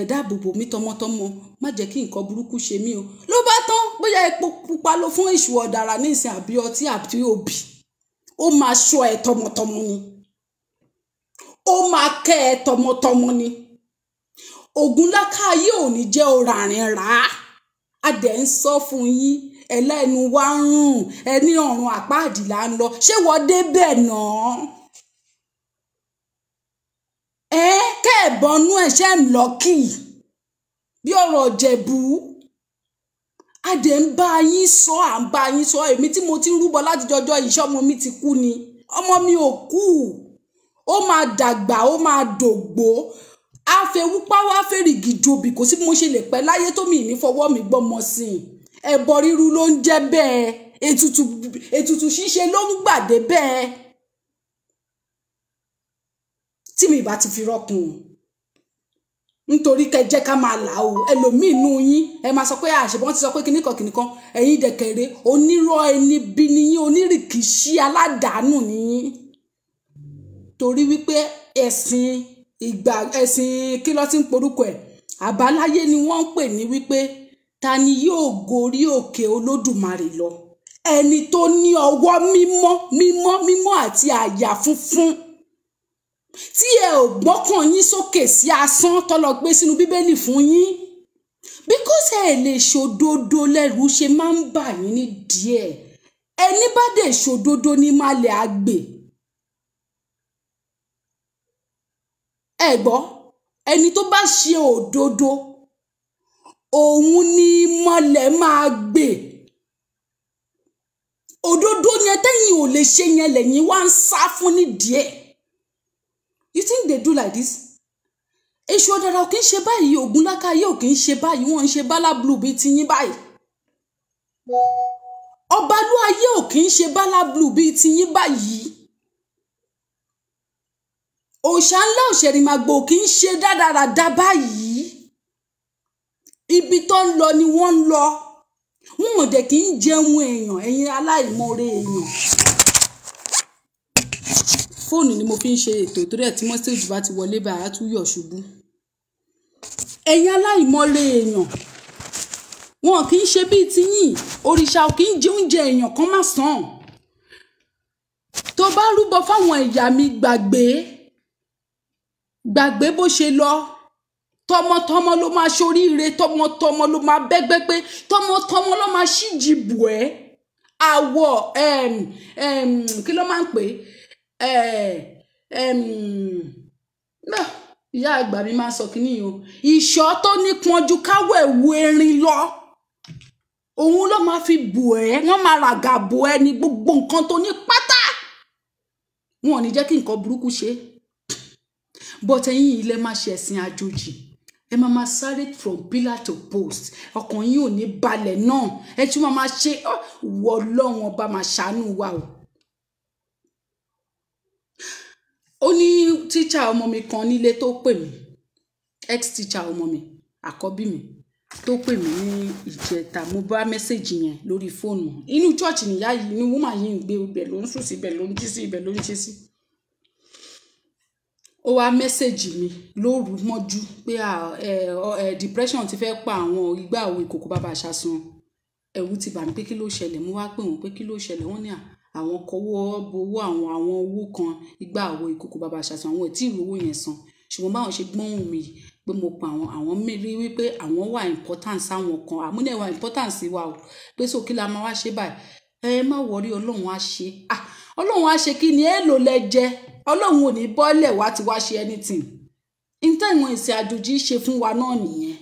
Speaker 1: dáàbòbò mi tọmọtọmọ, má jẹ́ kí nǹkan burúkú ṣe mí o. Ló bá tán, bóyá epo pupa ló fún èṣù ọ̀dàrà ní ìsìn àbí ọtí àbí obì, ó máa ṣọ́ ẹ tọmọtọmọ ni, ó máa kẹ́ ẹ tọmọtọmọ ni. Ògúnlákàyé ò ní jẹ́ òràrìn rà á. A dẹ̀ ń sọ fún yín, ẹlẹ́nu wá ń rùn, ẹni ọ̀run àpáàdì là ń lọ. Ṣé wọ́n débẹ̀ náà? Ẹ kẹ́ẹ̀bọnú ẹ̀ ṣe ń lọ kì í bí ọ̀rọ̀ Ìjẹ̀bú. A dẹ̀ ń bá yín sọ, à ń bá yín sọ. Èmi tí mo ti ń rúbọ láti jọjọ́ yìí, ṣé ọmọ mi ti kú ni? Ọmọ mi ò kú. Ó máa dàgbà, ó máa dògbó. Àfẹwúpá wá fèrègì jòbì, kò sí bí mo ṣe lè pẹ́ láyé tó mi ní fọwọ́ mi gbọ́mọ sí i. Ẹbọ rírú ló ń jẹ́ bẹ́ẹ̀, ètùtù ṣíṣe ló ń gbàdé bẹ́ẹ̀. Tí mi bá ti fi rọ́kùn nítorí kẹ́ jẹ́ ká máa là o. Ẹlòmíì nú yín ẹ máa sọ pé àṣebọ́n ti sọ pé kíníkan kíníkan. Ẹ̀yin dẹ̀kẹ̀rẹ̀ onírọ́ ẹni bí niyín, onírìkìṣí aládàánù niyín. Torí wípé ẹ̀sìn ìgbà, ẹ̀sìn kí ló ti ń porúkọ ẹ̀, àbáláyé ni wọ́n ń pè ní wípé ta ni yóò gorí òkè Olódùmarè lọ? Ẹni tó ní ọwọ́ mímọ́ mímọ́ mímọ́ àti àyà funfun, tí ẹ ò gbọ́kàn yín sókè sí asán tó lọ gbé sínú Bíbélì fún yín. Because ẹ lè ṣòdodo lẹ́rù ṣe máa ń bà yín ní díẹ̀. Ẹni bá dẹ̀ ṣòdodo ní má lè àgbè. Ẹ gbọ́, ẹni tó bá ṣe òdodo, òun ni mọ́lẹ̀ máa gbè. Òdodo yẹn tẹ́yìn ò lè ṣe yẹn lẹ́yìn wá ń sá fún ní díẹ̀. You think they do like this? Èṣù ọ̀dàrà ò kì í ṣe báyìí, Ògúnlákàyé ò kì í ṣe báyìí, wọ́n ń ṣe bálá blue bíi tiyín báyìí. Ọbalúayé ò kì í ṣe bálá blue bíi tiyín báyìí. Òòṣà ńlá òṣèrìmàgbò kì í ṣe dáradára báyìí. Ibi tó ń lọ ni wọ́n ń lọ. Wọn ò dẹ̀ kí ń jẹun èèyàn, ẹ̀yin aláìmoore èèyàn. Fóònù ni mo fi ń ṣe ètò, torí ẹ̀ tí message bá ti wọlé báyìí, á tún yọ̀ ṣubú. Ẹ̀yin aláìmoore èèyàn, wọn kì í ṣe bíi tiyín. Òrìṣà ò kì í jẹ oúnjẹ èèyàn kan má sàn. Tó bá rúbọ fáwọn ìyá mi, gbàgbé, gbàgbé bó ṣe lọ. Tọmọtọmọ ló máa ṣoríire, tọmọtọmọ ló máa bẹ́gbẹ́ pé, tọmọtọmọ ló máa ṣíjì bù ẹ́. Àwọ̀ kí ló máa ń pè é? Ìyá àgbà mi máa ń sọ kínní yìí o. Ìṣọ́ tó nípọn ju káwọ̀ ẹ̀wù erin lọ, òun ló máa fi bù ẹ́. Wọ́n máa ràgà bò ẹ́ ní gbogbo nǹkan tó ní pátá. Wọn ò ní jẹ́ kí nǹkan burúkú ṣe. But ẹ̀yin ilẹ̀ máa ṣe ẹ̀sìn àjòjì, ẹ máa máa sáré from pillar to post, ọkàn yín ò ní balẹ̀ náà, ẹ tún máa máa ṣe. Wọ Ọlọ́run Ọba máa ṣàánú wa o. Ó ní tíṣà ọmọ mi kan nílé tó pè mí, ex tíṣà ọmọ mi àkọ́bí mi, tó pè mí ní ìjẹta. Mo bá message yẹn lórí fóònù. Inú church nìyá yìí ní woman yìí ń gbé, ibẹ̀ ló ń sùn sí, ibẹ̀ ló ń jí sí, ibẹ̀ ló ń ṣe sí. Ó wá message mi lóru mọ́jú pé depression ti fẹ́ pa àwọn, igbá òwe ìkòkò bàbá àṣàsùn. Ẹ̀rù ti bà mí pé kí ló ṣẹlẹ̀. Mo wá pè wọ́n pé kí ló ṣẹlẹ̀. Wọ́n ní àwọn kọ́wọ́ bowó àwọn owó kan, igbá òwe ìkòkò bàbá àṣàsùn, àwọn ò tí ì rówó yẹn san. Ṣùgbọ́n báwọn ṣe gbóhùn mi pé mo pa àwọn, àwọn rí wípé àwọn wà important sáwọn kan, àmúlẹ̀ wà important sí wa o, pé so kí la máa wá ṣe báyìí? Ẹ má worry, Ọlọ́run á ṣe. Ah, Ọlọ́run á ṣe kí ni? Èèlò lẹ jẹ. Ọlọ́run ò ní bọ́lẹ̀ wá ti wá ṣe anything. Níta ìwọ̀n ìsìn àjòjì ṣe fún wa náà nìyẹn.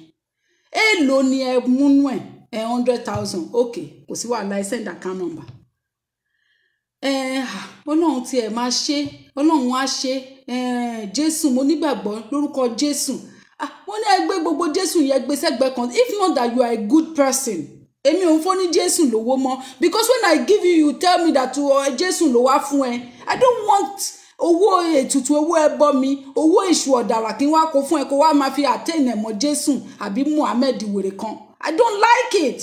Speaker 1: Èèlò ni ẹ múnú ẹ? Ẹ 100,000, okay, kò sí wàhálà, ẹ send account number. Ẹ Ọlọ́run tí ẹ máa ṣe, Ọlọ́run á ṣe. Jésù, mo nígbàgbọ́ lórúkọ Jésù. Ah, wọ́n ní ẹ gbé gbogbo Jésù yẹn gbé sẹ́gbẹ̀ẹ́ kan. If not that you are a good person, èmi ò ń fún ní Jésù lówó mọ́, because when I give you, you tell me that Jésù ló wá fún ẹ. I don't want owó ètùtù, owó ẹbọ mi, owó èṣù ọ̀dàrà, kí n wá kó fún ẹ, kó wá máa fi attain ẹ̀mọ́ Jésù àbí Muhammed wèrè kan. I don't like it.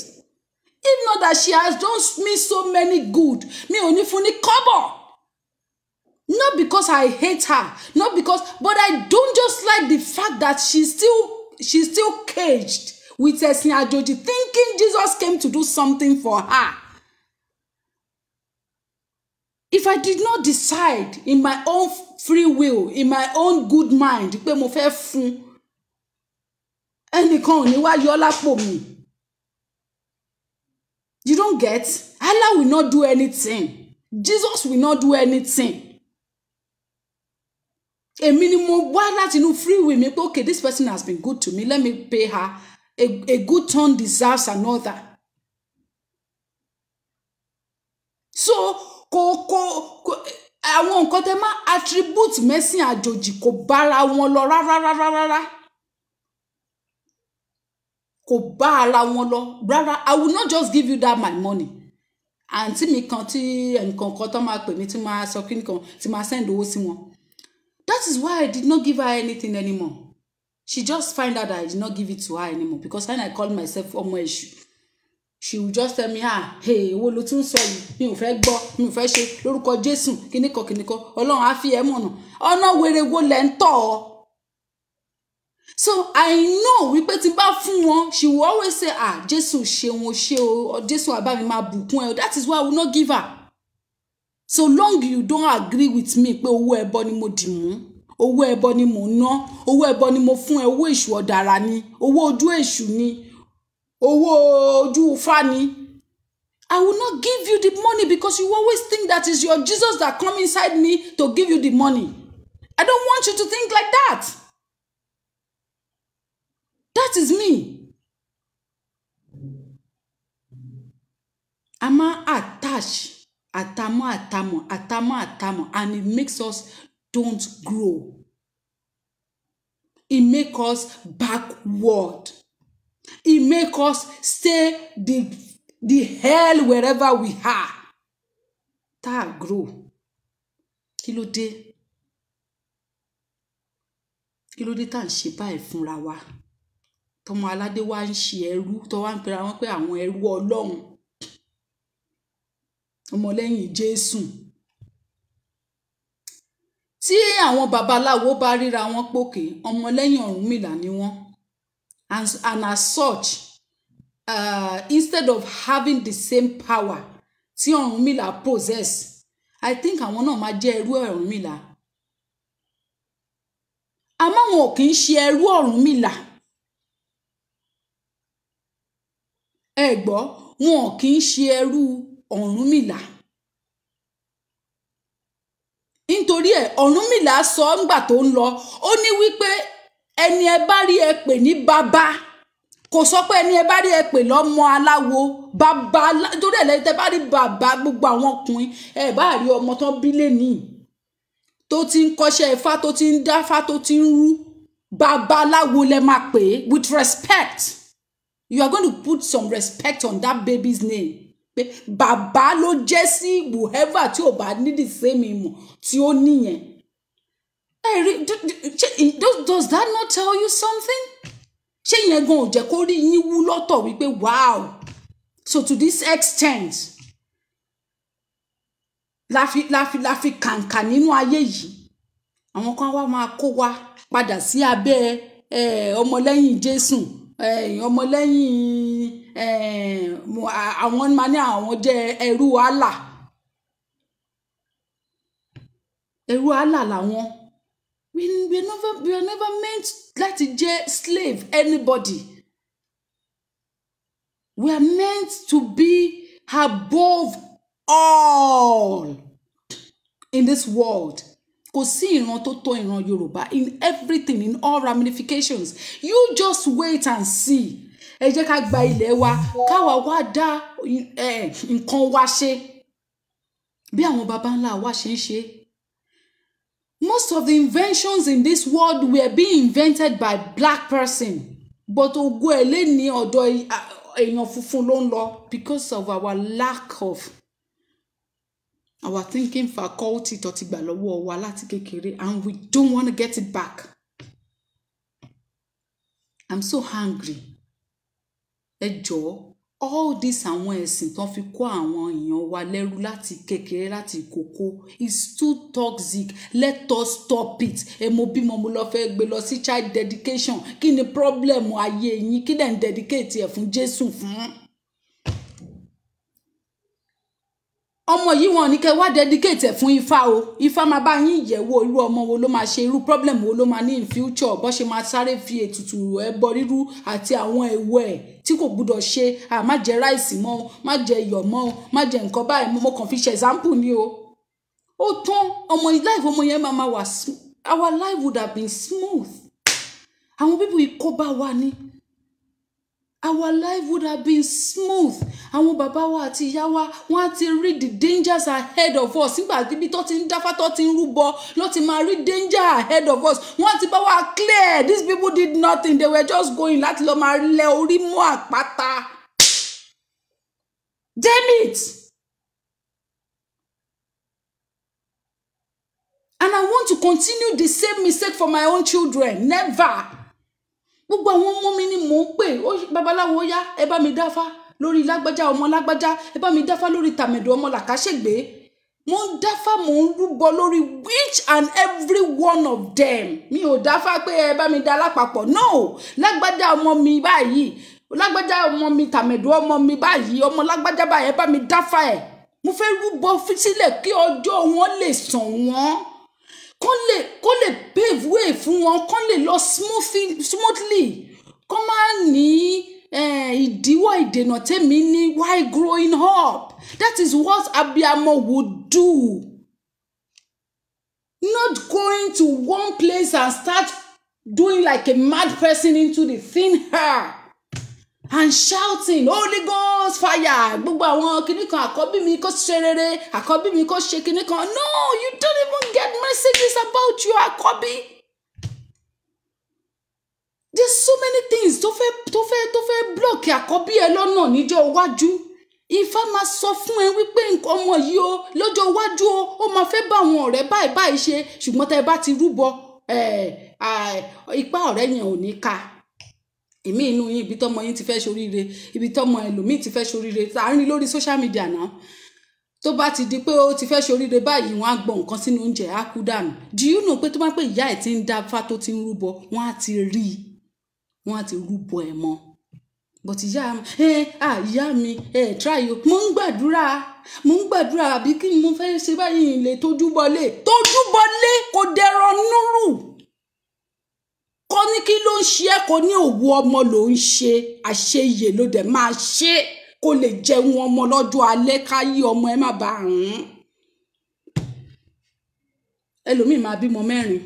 Speaker 1: If not that she has done me so many good, mi ò ní fún ní kọ́bọ̀. Not because I hate her, not because, but I don't just like the fact that she's still caged with ẹ̀sìn àjòjì, thinking Jesus came to do something for her. If I did not decide in my own free will, in my own good mind, pé mo fẹ́ fún ẹnìkan, ò ní wá yọ lápò mi. You don't get? Allah will not do anything. Jesus will not do anything. Èmi ni mo wá láti inú free will mi pé, okay, this person has been good to me, let me pay her. A good turn deserves another. So kò àwọn nǹkan tẹ máa attribute mẹ́sìn àjòjì kò bára wọn lọ rárá rárá rárá, kò bá ara wọn lọ rárá. I will not just give you that my money. Àǹtí mi kan tí nǹkan kan tó máa pè mí, tí máa sọ kí nìkan, tí máa send owó sí wọn. That is why I did not give her anything anymore. She just find out that I did not give it to her anymore, because when I call myself ọmọ èṣù, she will just tell me, "Ah, hey, owó ló tún sọ yìí, mi ò fẹ́ gbọ́, mi ò fẹ́ ṣe lórúkọ Jésù, kíníkan kíníkan, Ọlọ́run á fi ẹ́ mọ̀nà." Ọ̀nà wèrè wo lẹ̀ ń tọ̀ ọ́? So I know wípé tí n bá fún wọn, she will always say, "Ah, Jésù ṣeun o, ṣe o, Jésù àbá mi máa bùkún ẹ." That is why I will not give her. So long you don't agree with me pé owó ẹbọ ni mo dì mú, owó ẹbọ ni mo ná, owó ẹbọ ni mo fún ẹ, owó èṣù ọ̀dàrà ni, owó ojú èṣù ni, owó ojú ifá ni, I will not give you the money, because you always think that is your Jesus that come inside me to give you the money. I don't want you to think like that. That is me. A máa attach àtàmọ́ àtàmọ́ àtàmọ́ àtàmọ́, and it makes us don't grow. It make us backward. It make us stay the hell wherever we are. Tá a grow. Kí ló dé? Kí ló dé tá à ń ṣe báyìí fúnra wa? Tọmọ aládé wá ń ṣe ẹrú, tó wá ń pera wọn pé àwọn ẹrú Ọlọ́run, ọmọlẹ́yìn Jésù. Tí àwọn babaláwo bá ríra wọn pòkè, ọmọlẹ́yìn Ọ̀rúnmìlà ni wọ́n, and as such, instead of having the same power tí Ọ̀rúnmìlà possess, I think àwọn náà máa jẹ́ ẹrú Ọ̀rúnmìlà. Àmọ́ wọn ò kì í ṣe ẹrú Ọ̀rúnmìlà. Ẹ gbọ́, wọn ò kì í ṣe ẹrú Ọ̀rúnmìlà. Nítorí ẹ Ọ̀rúnmìlà sọ ńgbà tó ń lọ, ó ní wípé ẹni ẹ bá rí ẹ pè ní bàbá, kò sọ pé ẹni ẹ bá rí ẹ pè lọ́mọ aláwo. Bàbá, nítorí ẹ lẹ́yìn tẹ́ bá rí bàbá gbogbo àwọn ọkùnrin, ẹ bá rí ọmọ tán bí lẹ́nìí tó ti ń kọ́ṣẹ́ ifá, tó ti ń dáfá, tó ti ń rú, bàbá aláwo lẹ máa pè é. With respect, you are going to put some respect on that baby's name, pé bàbá ló jẹ́ sí whoever tí ò bá ní the same ìmọ̀ tí ó níyẹn. Does that not tell you something? Ṣé ìyẹn gan ò jẹ́ kó rí yín wú lọ́tọ̀ wípé wow, so to this extent la fi kàǹkà nínú ayé yìí. Àwọn kan wá máa kó wa padà sí abẹ́ ọmọlẹ́yìn Jésù, ọmọlẹ́yìn àwọn máa ní àwọn jẹ́ ẹrú Allah. Ẹrú Allah làwọn. We are never meant láti jẹ́ slave anybody. We are meant to be above all in this world. Kò sí ìran tó tó ìran Yorùbá in everything, in all ramifications. You just wait and see. Ẹ jẹ́ ká gba ilẹ̀ wa, káwa wá dá nǹkan wa ṣe bí àwọn baba ńlá wa ṣe ń ṣe. Most of the inventions in this world were being invented by black person, but ògo ẹ̀ lè ní ọ̀dọ̀ èèyàn funfun ló ń lọ because of our lack of our thinking faculty tó ti gbà lọ́wọ́ wa láti kékeré, and we don't want to get it back. I'm so angry. Ẹ jọ̀ọ́, all this àwọn ẹ̀sìn tó fi kó àwọn èèyàn wa lẹ́rú láti kékeré, láti ìkókó, is too toxic. Let us stop it. Ẹ mo bímọ, mo lọ fẹ́ gbé lọ sí child dedication. Kí ni problem ayé yín? Kí lẹ̀ ń dedicate ẹ̀ fún Jésù fún? Ọmọ yìí, wọn ní kẹ́ wá dedicate ẹ̀ fún Ifá o. Ifá máa bá yín yẹ̀wò irú ọmọ wo ló máa ṣe, irú problem wo ló máa ní in future, bó ṣe máa sáré fi ètùtù ẹbọ rírú àti àwọn èèwọ̀ ẹ̀ tí kò gbúdọ̀ ṣe. À má jẹ rice mọ́ o, má jẹ iyọ̀ mọ́ o, má jẹ nǹkan báyìí. Mo kàn fi ṣe example ni o. Ó tán, ọmọ life ọmọ yẹn máa wà, our life would have been smooth. Àwọn people yìí kó bá wa ní. Our life would have been smooth. Àwọn bàbá wa àti ìyá wa, wọ́n á ti rí the dangers ahead of us. Nígbà níbi tó ti ń dáfá, tó ti ń rúbọ, ló ti máa rí danger ahead of us. Wọ́n á ti bá wa clear. These people did nothing, they were just going láti lọ máa lẹ orí mú àpáta. Damn it! And I want to continue the same mistake for my own children? Never. Gbogbo àwọn ọmọ mi ni mò ń pè ó, babaláwo yá, ẹ bá mi dáfá lórí lágbájá, ọmọ lágbájá, ẹ bá mi dáfá lórí tàmẹ̀dù, ọmọ làkàṣègbè. Mo ń dáfá, mò ń rúbọ lórí each and every one of them. Mi ò dáfá pé ẹ bá mi dá lápapọ̀. No, lágbájá ọmọ mi báyìí, lágbájá ọmọ mi, tàmẹ̀dù ọmọ mi báyìí, ọmọ lágbájá báyìí, ẹ bá mi dáfá ẹ̀. Mo fẹ́ rúbọ sílẹ̀ kí ọjọ́ wọn lè sàn wọ́n, kó lè pave way fún wọn, kó lè lọ smoothly, kó má ní ìdíwọ́ ìdènà tèmi ní while growing up. That is what abiyamọ would do, not going to one place and start doing like a mad person into the thin air and shouting "Holy Ghost fire", gbogbo àwọn kinní kan, àkọ́bí mi kó ṣe rere, àkọ́bí mi kó ṣe kinní kan. No, you don't even get messages about your àkọ́bí. There's so many things tó fẹ́ block àkọ́bí ẹ lọ́nà níjọ́ iwájú. Ifá máa sọ fún ẹ wípé nǹkan ọmọ yìí o, lọ́jọ́ iwájú o, ó máa fẹ́ bá àwọn ọ̀rẹ́ báyìí báyìí ṣe, ṣùgbọ́n tẹ́ ẹ bá ti rúbọ, ipá ọ̀rẹ́ yẹn ò ní ká. Èmi inú yín, ibi tọ́mọ yín ti fẹ́ ṣoríire, ibi tọ́mọ ẹlòmíì ti fẹ́ ṣoríire, tá a ń rí lórí social media náà, tó bá ti di pé ó ti fẹ́ ṣoríire báyìí, wọ́n á gbọ́ nǹkan sínú oúnjẹ, á kú dànù. Do you know pé tó bá pé ìyá ẹ̀ ti ń dá fá, tó ti ń rúbọ, wọ́n á ti rí i, wọ́n á ti rúbọ ẹ̀ mọ́. But ìyá ẹ, ah, ìyá mi ẹ try o, mo ń gbàdúrà, mo ń gbàdúrà, àbí kí ni mo fẹ́ ṣe báyìí? Lè tójú bọlé, tójú bọlé kò dẹrọ núrù. Kọ́ ní kí ló ń ṣe ẹ́? Kò ní òwú ọmọ ló ń ṣe, àṣeyè ló dẹ̀ máa ṣe kó lè jẹun ọmọ lọ́jọ́ alẹ́, káyé ọmọ ẹ má bàa rùn. Ẹlòmíì máa bímọ mẹ́rin,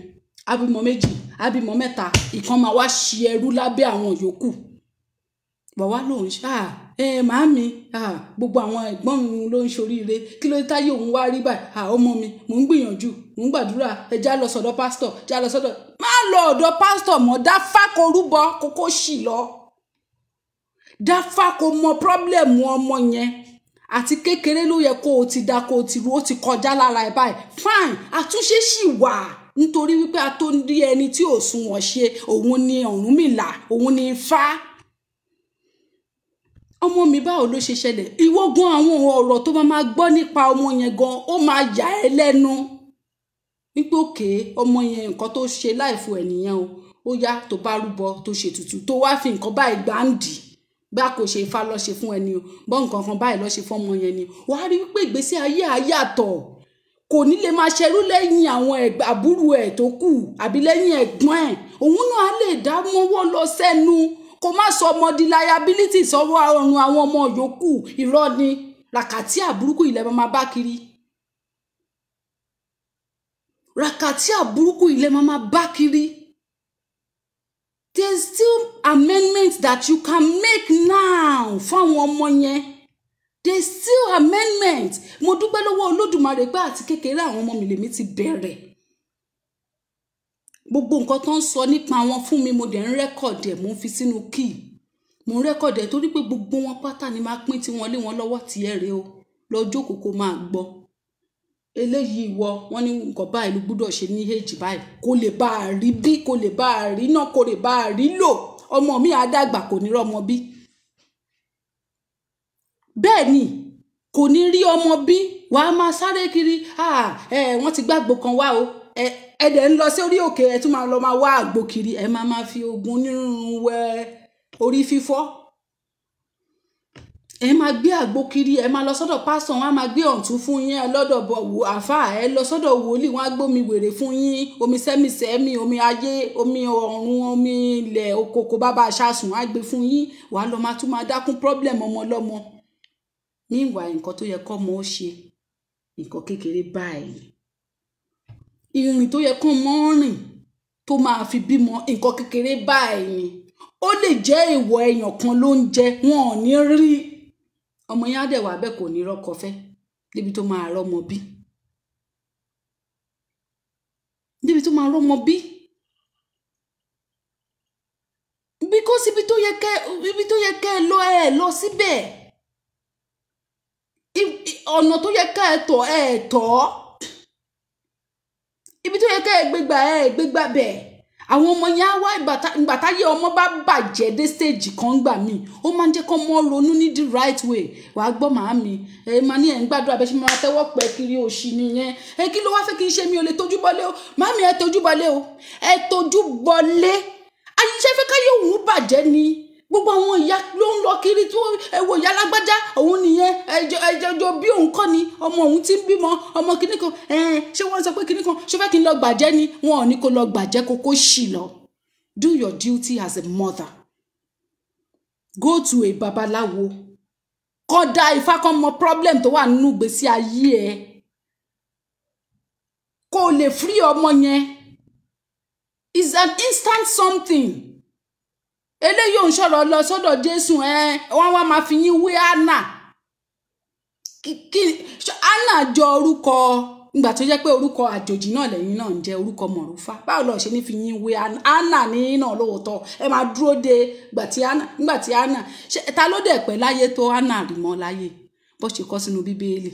Speaker 1: á bímọ méjì, á bímọ mẹ́ta, ìkan máa wá ṣe ẹrú lábẹ́ àwọn yòókù. Bàwá lòun ṣe, ah, ẹ màámi, ah, gbogbo àwọn ẹ̀gbọ́n òun ló ń ṣoríire, kí ló dé táyé òun wá rí báyìí? Ah, ọmọ mi, mò ń gbìyànjú, mò ń gbàdúrà, ẹ já lọ sọ́dọ̀ pásítọ̀, já lọ sọ́dọ̀. Má lọ ọ̀dọ̀ pásítọ̀ mọ́, dáfá kó rúbọ kókó sì lọ, dáfá kó mọ problem ọmọ yẹn. Àti kékeré ló yẹ kó o ti da, kó o ti ru, ó ti kọjá lára ẹ báyìí. Fine, àtúnṣe sì wà, nítorí wípé a tó rí ẹni tí ò sunwọ̀n ṣe, òun ni Ọ̀rúnmìlà, òun ni Ifá. Ọmọ mi, báwo ló ṣe ṣẹlẹ̀? Ìwọ gan, àwọn ọ̀rọ̀ tó máa gbọ́ nípa ọmọ yẹn gan, ó máa yà ẹ́ lẹ́nu wípé òkè ọmọ yẹn, nǹkan tó ṣe láìfo ẹ̀ nìyẹn o. Ó yá, tó bá rúbọ, tó ṣètùtù, tó wá fi nǹkan báyìí gbáǹdì, bá kò ṣe Ifá lọ ṣe fún ẹni o, bọ́ nǹkan kan báyìí lọ ṣe fún ọmọ yẹn ni, wàá rí wípé ìgbésí ayé àyàtọ̀. Kò ní lè máa ṣerú lẹ́yìn àwọn àbúrò ẹ̀ tó kù àbí lẹ́yìn ẹ̀gbọ́n ẹ̀. Òun náà á lè dá mọ́wọ́ lọ sẹ́nu, kó má sọ ọmọ di liability sọ́wọ́ ọrùn àwọn ọmọ yòókù. Irọ́ ni, ràkàtì àbúrúkú ilẹ̀ máa bá kiri, ràkàtì àbúrúkú ilẹ̀ máa bá kiri. There's still amendments that you can make now fáwọn ọmọ yẹn. There's still amendment. Mo dúpẹ́ lọ́wọ́ Olódùmarè pé àti kékeré àwọn ọmọ mi lèmi ti bẹ̀rẹ̀ gbogbo nǹkan tó ń sọ nípa wọn fún mi. Mo dẹ̀ ń record ẹ̀, mo ń fi sínú key, mo ń record ẹ̀, torí pé gbogbo wọn pátá ni máa pín tí wọn lé wọn lọ́wọ́. Tiẹ̀ rèé o, lọ jókòó kó máa gbọ́ eléyìí. Ìwọ, wọn ní nǹkan báyìí ló gbúdọ̀ ṣe ní èjì báyìí, kó lè bá a rí bí, kó lè bá a rí náà, kó lè bá a rí lò. Ọmọ mi á dàgbà, kò ní rọ́mọ bí. Bẹ́ẹ̀ ni, kò ní rí ọmọ bí. Wàá máa sáré kiri, wọ́n ti gbàgbó kan wá o, ẹ dẹ̀ ń lọ sí orí òkè, ẹ tún máa lọ máa wá àgbo kiri, ẹ máa máa fi oògùn onírúurú wẹ orí fífọ́, ẹ máa gbé àgbo kiri, ẹ máa lọ sọ́dọ̀ pásítọ̀, wọn á máa gbé ọ̀tún fún yín, ẹ lọ́dọ̀ bọ̀ wò àáfàá, ẹ lọ sọ́dọ̀ wòlíì, wọn á gbómi wèrè fún yín, omi sẹ́mìsẹ́mì, omi ayé, omi ọ̀run, omi ilẹ̀ okoko bàbá aṣáṣùn á gbé fún yín. Wàá lọ máa tún máa dákún problem ọmọ ọlọ́mọ. Meanwhile, nǹkan tó yẹ kọ́ mọ́ ó ṣe, nǹkan kékeré báyìí, ìrìn tó yẹ kán mọ́ rìn tó máa fi bímọ, nǹkan kékeré báyìí ni. Ó lè jẹ́ ìwọ̀ èèyàn kan ló ń jẹ, wọn ò ní rí ọmọ yẹn, á dẹ̀ wà bẹ́ẹ̀, kò ní rọ́kọ fẹ́ débi tó máa rọ́mọ bí, débi tó máa rọ́mọ bí, because ibi tó yẹ kẹ́ ẹ lọ, ẹ lọ síbẹ̀. Ọ̀nà tó yẹ kẹ́ ẹ tọ̀, ẹ tọ̀. Ibi tó yẹ kẹ́ ẹ gbégbá, ẹ gbégbá bẹ́ẹ̀. Àwọn ọmọ yẹn á wá, ìgbà táyé ọmọ bá bàjẹ́ dé stage kan gbà mí, ó máa ń jẹ́ kó mọ́ ronú ní the right way. Wàá gbọ́, màámi, ẹ máa ní ẹ̀ ń gbàdúrà, bẹ́ẹ̀ ṣe máa tẹ́wọ́ pẹ́ kiri òṣì nìyẹn. Ẹ kí ló wá fẹ́ kí n ṣe? Mi ò lè tójú bọ́lé o. Màámi, ẹ tójú bọ́lé o, ẹ tójú bọ́lé. Ayíṣẹ́ fẹ́ káyé òun bàjẹ́ ni. Gbogbo àwọn ìyá ló ń lọ kiri tó ẹ wo ìyá lágbájá, òun nìyẹn, ẹjọ bí òun kọ́ ni ọmọ òun ti ń bímọ ọmọ kìnnì kan. Ṣé wọ́n sọ pé kìnnì kan ṣé fẹ́ kí n lọ gbàjẹ́ ni? Wọn ò ní kó lọ gbàjẹ́, kókó ṣì lọ. Do your duty as a mother. Go to a babaláwo, kọ́ da ifá, kan mọ problem tó wà nínú ìgbésí ayé ẹ, kó o lè free ọmọ yẹn. Is an instant something. Eléyìí ò ń sọ̀rọ̀ lọ sọ́dọ̀ Jésù. Ẹ wọ́n wá máa fi yín wé Anna. Kí Anna jọ orúkọ ìgbà tó jẹ́ pé orúkọ àjòjì náà lẹ́yìn náà ń jẹ́ orúkọ mọ̀rúfà, báwo lọ ṣe ní fi yín wé Anna ní náà? Lóòótọ́, ẹ máa dúró de ìgbà tí Anna ṣe. Ta ló dẹ̀ pẹ́ láyé tó Anna rí mọ́ láyé bó ṣe kọ́ sínú Bíbélì?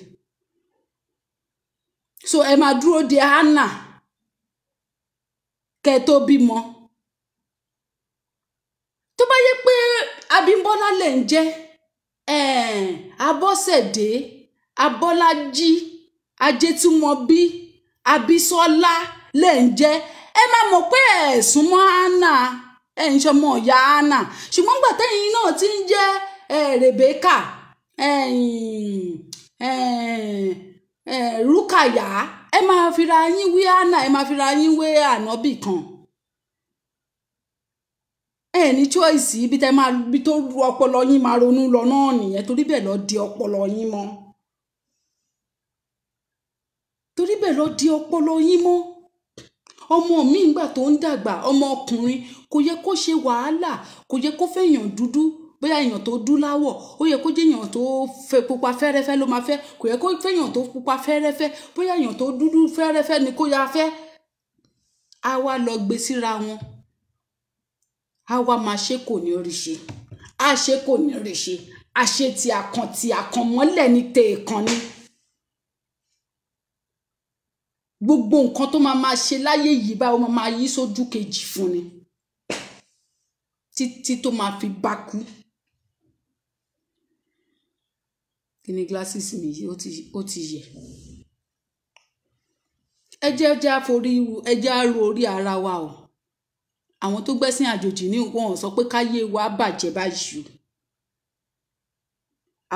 Speaker 1: So ẹ máa dúró de Anna kẹ́ tó bímọ. Tó Tó bá yẹ pé Abímbọ́lá lè ń jẹ́, Abọ́sẹ̀dé, Abọ́lájí, Ajétúmọ̀bí, Abísọ́lá lè ń jẹ́, ẹ máa mọ̀ pé ẹ súnmọ́ Anna, ẹ ń ṣọmọ ìyá Anna. Ṣùgbọ́n gbà tẹ́yìn náà ti ń jẹ́ Rebecca, Rúkàyà, ẹ máa fira yín wé Anna, ẹ máa fira yín wé ànábì kan. Ẹ ní choice, ibi tẹ́ máa ibi tó ru ọpọlọ yín máa ronú lọ náà nìyẹn. Torí bẹ́ẹ̀ lọ di ọpọlọ yín mọ́, torí bẹ́ẹ̀ lọ di ọpọlọ yín mọ́. Ọmọ mi ìgbà tó ń dàgbà, ọmọ ọkùnrin kò yẹ kó ṣe wàhálà, kò yẹ kó fẹ́ èèyàn dúdú, bóyá èèyàn tó dúláwọ̀, ó yẹ kó jẹ́ èèyàn tó fẹ́ pupa fẹ́rẹ́fẹ́ ló máa fẹ́. Kò yẹ kó fẹ́ èèyàn tó pupa fẹ́rẹ́fẹ́, bóyá èèyàn tó dúdú fẹ́rẹ́fẹ́ ni kó yá fẹ́. Á wá lọ gbé síra wọn, á wá máa ṣe kò ní rí ṣe, á ṣe kò ní rí ṣe, á ṣe ti àkàn ti àkàn mọ́lẹ̀ ní tèèkàn ni. Gbogbo nǹkan tó máa máa ṣe láyé yìí báwo máa máa yí sójú kejì fún ni títí tó máa fi bá kú. Kí ni glasses mi yìí ó ti yẹ. Ẹ jẹ́ jẹ́ àforí, ẹ jẹ́ àrò orí ara wa o. Àwọn tó gbẹ́sìn àjòjì ní wọn ò sọ pé káyé wa bàjẹ́ báyìí o.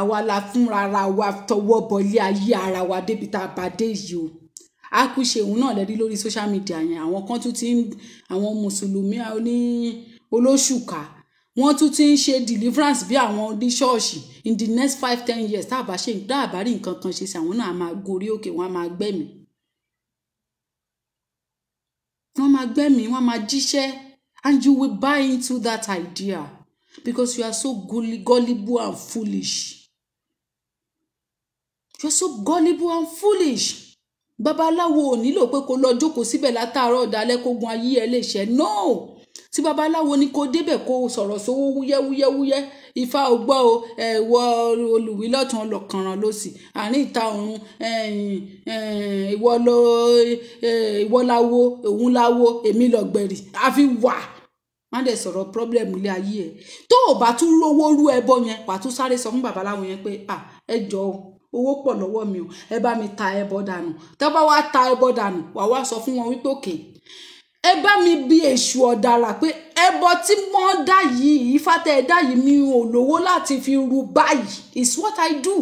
Speaker 1: Àwa la fúnra ara wa tọwọ́ bọlé ayé ara wa débi tá a bá dé yìí o. A kú ṣe òun náà lẹ́rí lórí social media yẹn. Àwọn kan tún ti ń, àwọn mùsùlùmí ní olóṣùkà, wọ́n tún ti ń ṣe deliverance bí àwọn ní ṣọ́ọ̀ṣì. In the next 5-10 years, tá a bá ṣe, tá a bá rí nǹkan kan ṣe sí, àwọn náà á máa gorí òkè, wọ́n á máa gbẹ̀mí, wọ́n máa gbẹ̀mí, wọ́n máa jíṣẹ́. And you will buy into that idea because you are so gullible and foolish. You are so gullible and foolish. Babaláwo ò nílò pé kó lọ jókòó síbẹ̀ látàárọ̀ ọ̀dàlẹ̀ kógun ayé ẹ lè ṣẹ. No, tí babaláwo ní kó débẹ̀ kó sọ̀rọ̀ sówó wúyẹ́wúyẹ́wúyẹ́, ifá ò gbọ́ o, ẹ̀wọ̀ olùwí lọ́tún ọlọ́kànràn lọ́sì, àárín ìta ọ̀run, ìwọ láwo, òun láwo, èmi lọ̀gbẹ̀rì, àfi wà. Má dẹ̀ sọ̀rọ̀ problem ilé ayé ẹ̀. Tó o bá tún rówó rú ẹbọ yẹn, wàá tún sáré sọ fún babaláwo yẹn pé ah, ẹ jọ̀ọ́, owó pọ̀ lọ́wọ́ mi o, ẹ bá mi ta ẹbọ dànù. Tẹ́ bá wá ta ẹbọ dànù, wàá wá sọ fún wọn wípé òkè, ẹ bá mi bi èṣù ọ̀dàrà pé ẹbọ tí wọ́n dá yìí, ifá tẹ́ ẹ dá yìí, mi ò lówó láti fi ru báyìí. It's what I do.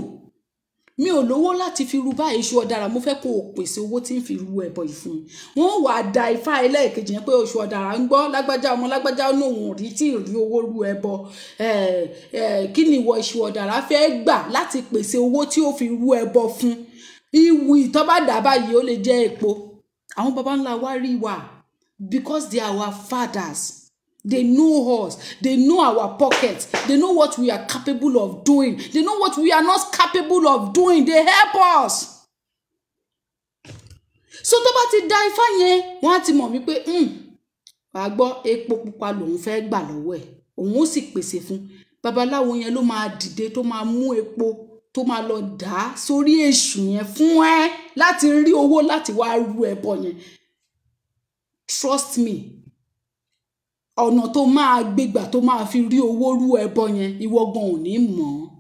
Speaker 1: Mi ò lówó láti fi ru báyìí. Èṣù ọ̀dàrà, mo fẹ́ kó o pèsè owó tí ń fi ru ẹbọ yìí fún mi. Wọ́n wàá da ifá ẹlẹ́ẹ̀kejì yẹn pé èṣù ọ̀dàrà ń gbọ́ lágbájá ọmọ lágbájá ní òun ò rí tí ì rí owó ru ẹbọ. Kí ni ìwọ èṣù ọ̀dàrà fẹ́ gbà láti pèsè owó tí ó fi ru ẹbọ fún? Ìwì tó bá dà báyìí, ó lè jẹ́ epo. Àwọn baba ńlá wa rí wa because they are our fathers. They know us. They know our pockets. They know what we are capable of doing. They know what we are not capable of doing. They help us. So tó bá ti da ifá yẹn, wọ́n á ti mọ̀ wípé wàá gbọ́, epo pupa lòun fẹ́ gbà lọ́wọ́ ẹ̀. Òun ó sì pèsè fún. Babaláwo yẹn ló máa dìde tó máa mú epo tó máa lọ dà á sórí èṣù yẹn fún ẹ láti rí owó láti wá rú ẹbọ yẹn. Trust me, ọ̀nà tó máa gbégbà tó máa fi rí owó rú ẹbọ yẹn, ìwọ gan ò ní mọ̀ ọ́n.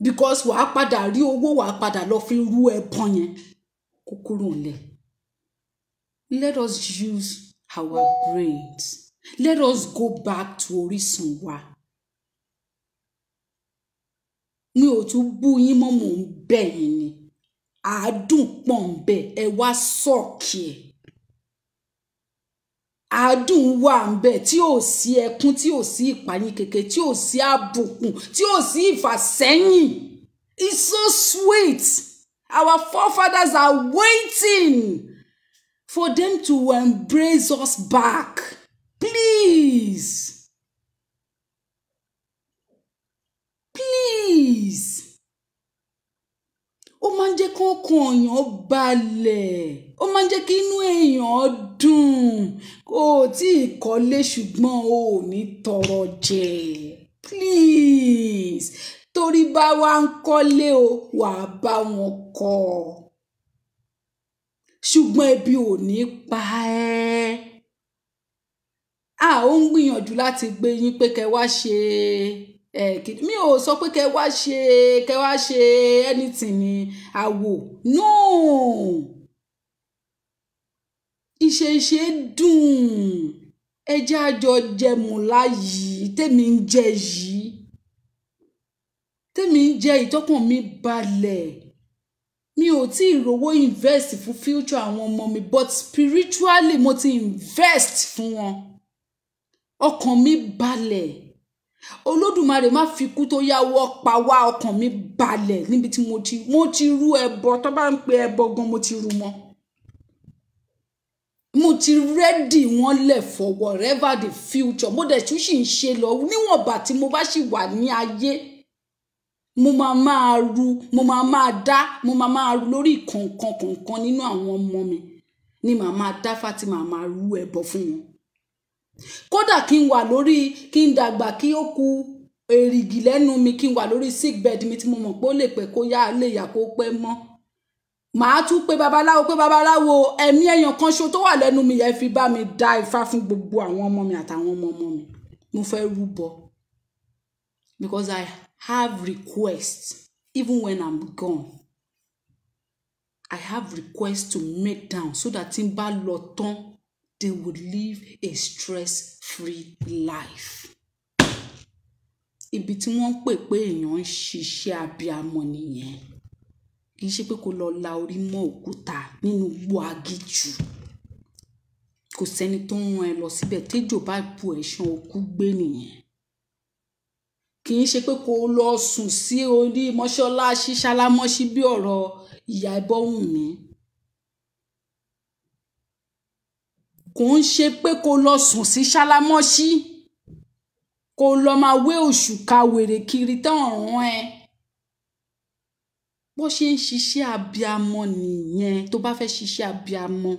Speaker 1: Because wàá padà rí owó, wàá padà lọ fi rú ẹbọ yẹn. Kúkúrú ńlẹ̀. Let us use our brains. Let us go back to orísun wa. Mi ò tún bú yín mọ́, mò ń bẹ̀ yín ni. Àádùn pọ̀ ń bẹ̀, ẹ wá sọ̀kì ẹ̀. Àádùn wà ń bẹ̀ tí ò sí ẹkún, tí ò sí ìpayín keke, tí ò sí àbùkù, tí ò sí ìfàsẹ́yìn. It's so sweet. Our forefathers are waiting for them to embrace us back. Please. Please. Ó máa ń jẹ́ kí ọkàn èèyàn balẹ̀, ó máa ń jẹ́ kí inú èèyàn dùn. Kò tí ì kọ́lé ṣùgbọ́n o ò ní tọrọ jẹ. Please. Torí bá wa ń kọ́lé o, wàá bá wọn kọ́. Ṣùgbọ́n ebi ò ní pa ẹ́. Ó ń gbìyànjú láti gbé yín pé kẹ́ wá ṣe mi ò sọ pé kẹ́ wá ṣe anything ní àwò. No, ìṣeṣe dùn. Ẹ jẹ́ àjọ jẹmúlá yìí tèmi ń jẹ yìí, tèmi ń jẹ ìtọ́kàn mi balẹ̀. Mi ò tí ì rówó invest fún future àwọn ọmọ mi, but spiritually mo ti invest fún wọn. Ọkàn mi balẹ̀. Olódùmarè má fi kú tó yáwọ́ pa wá. Ọkàn mi balẹ̀ níbi tí mo ti rú ẹbọ. Tó bá ń pe ẹbọ gan, mo ti rú wọn. Mo ti rẹ́dì wọ́n lẹ̀ for whatever the future. Mo dẹ̀ tún sì ń ṣe lọ níwọ̀nba tí mo bá sì wà ní ayé. Mo máa máa ru, mo máa máa dá, mo máa máa ru lórí kọ̀ọ̀kan kọ̀ọ̀kan nínú àwọn ọmọ mi ni màá máa dá fá tí màá máa rú ẹbọ fún wọn. Kódà kí n wà lórí, kí n dàgbà kí ó ku èrìgì lẹ́nu mi, kí n wà lórí sick bed mi tí mo mọ̀ pé ó lè pẹ́ kó yá, lè yà kó pẹ́ mọ́. Màá tún pé babaláwo, pé babaláwo, ẹ̀mí ẹ̀yàn kan ṣo tó wà lẹ́nu mi yẹn fi bá mi dá ifá fún gbogbo àwọn ọmọ mi àtàwọn ọmọ ọmọ mi. Mo fẹ́ rúbọ because I have requests even when I'm gone. I have requests to make down so that tí n bá lọ tán, they would live a stress-free life. Ibi tí wọ́n ń pè pé èèyàn ń ṣiṣẹ́ abiyamọ nìyẹn. Kì í ṣe pé kó lọ la orí mọ́ òkúta nínú igbó aginjù. Kò sẹ́ni tó ń rán ẹ lọ síbẹ̀. Téjò bá bu ẹ̀ṣán okú gbé nìyẹn. Kì í ṣe pé kó lọ sùn sí orí mọ́ṣáláṣí ṣálámọ́ṣí bí ọ̀rọ̀ ìyá Ẹbọwùnmí. Kò ń ṣe pé kó lọ sùn sí ṣálámọ́ṣí, kó lọ máa wé òṣùkà wèrè kiri tán ọ̀ràn ẹ. Bó ṣe ń ṣiṣẹ́ abiyamọ nìyẹn. Tó bá fẹ́ ṣiṣẹ́ abiyamọ,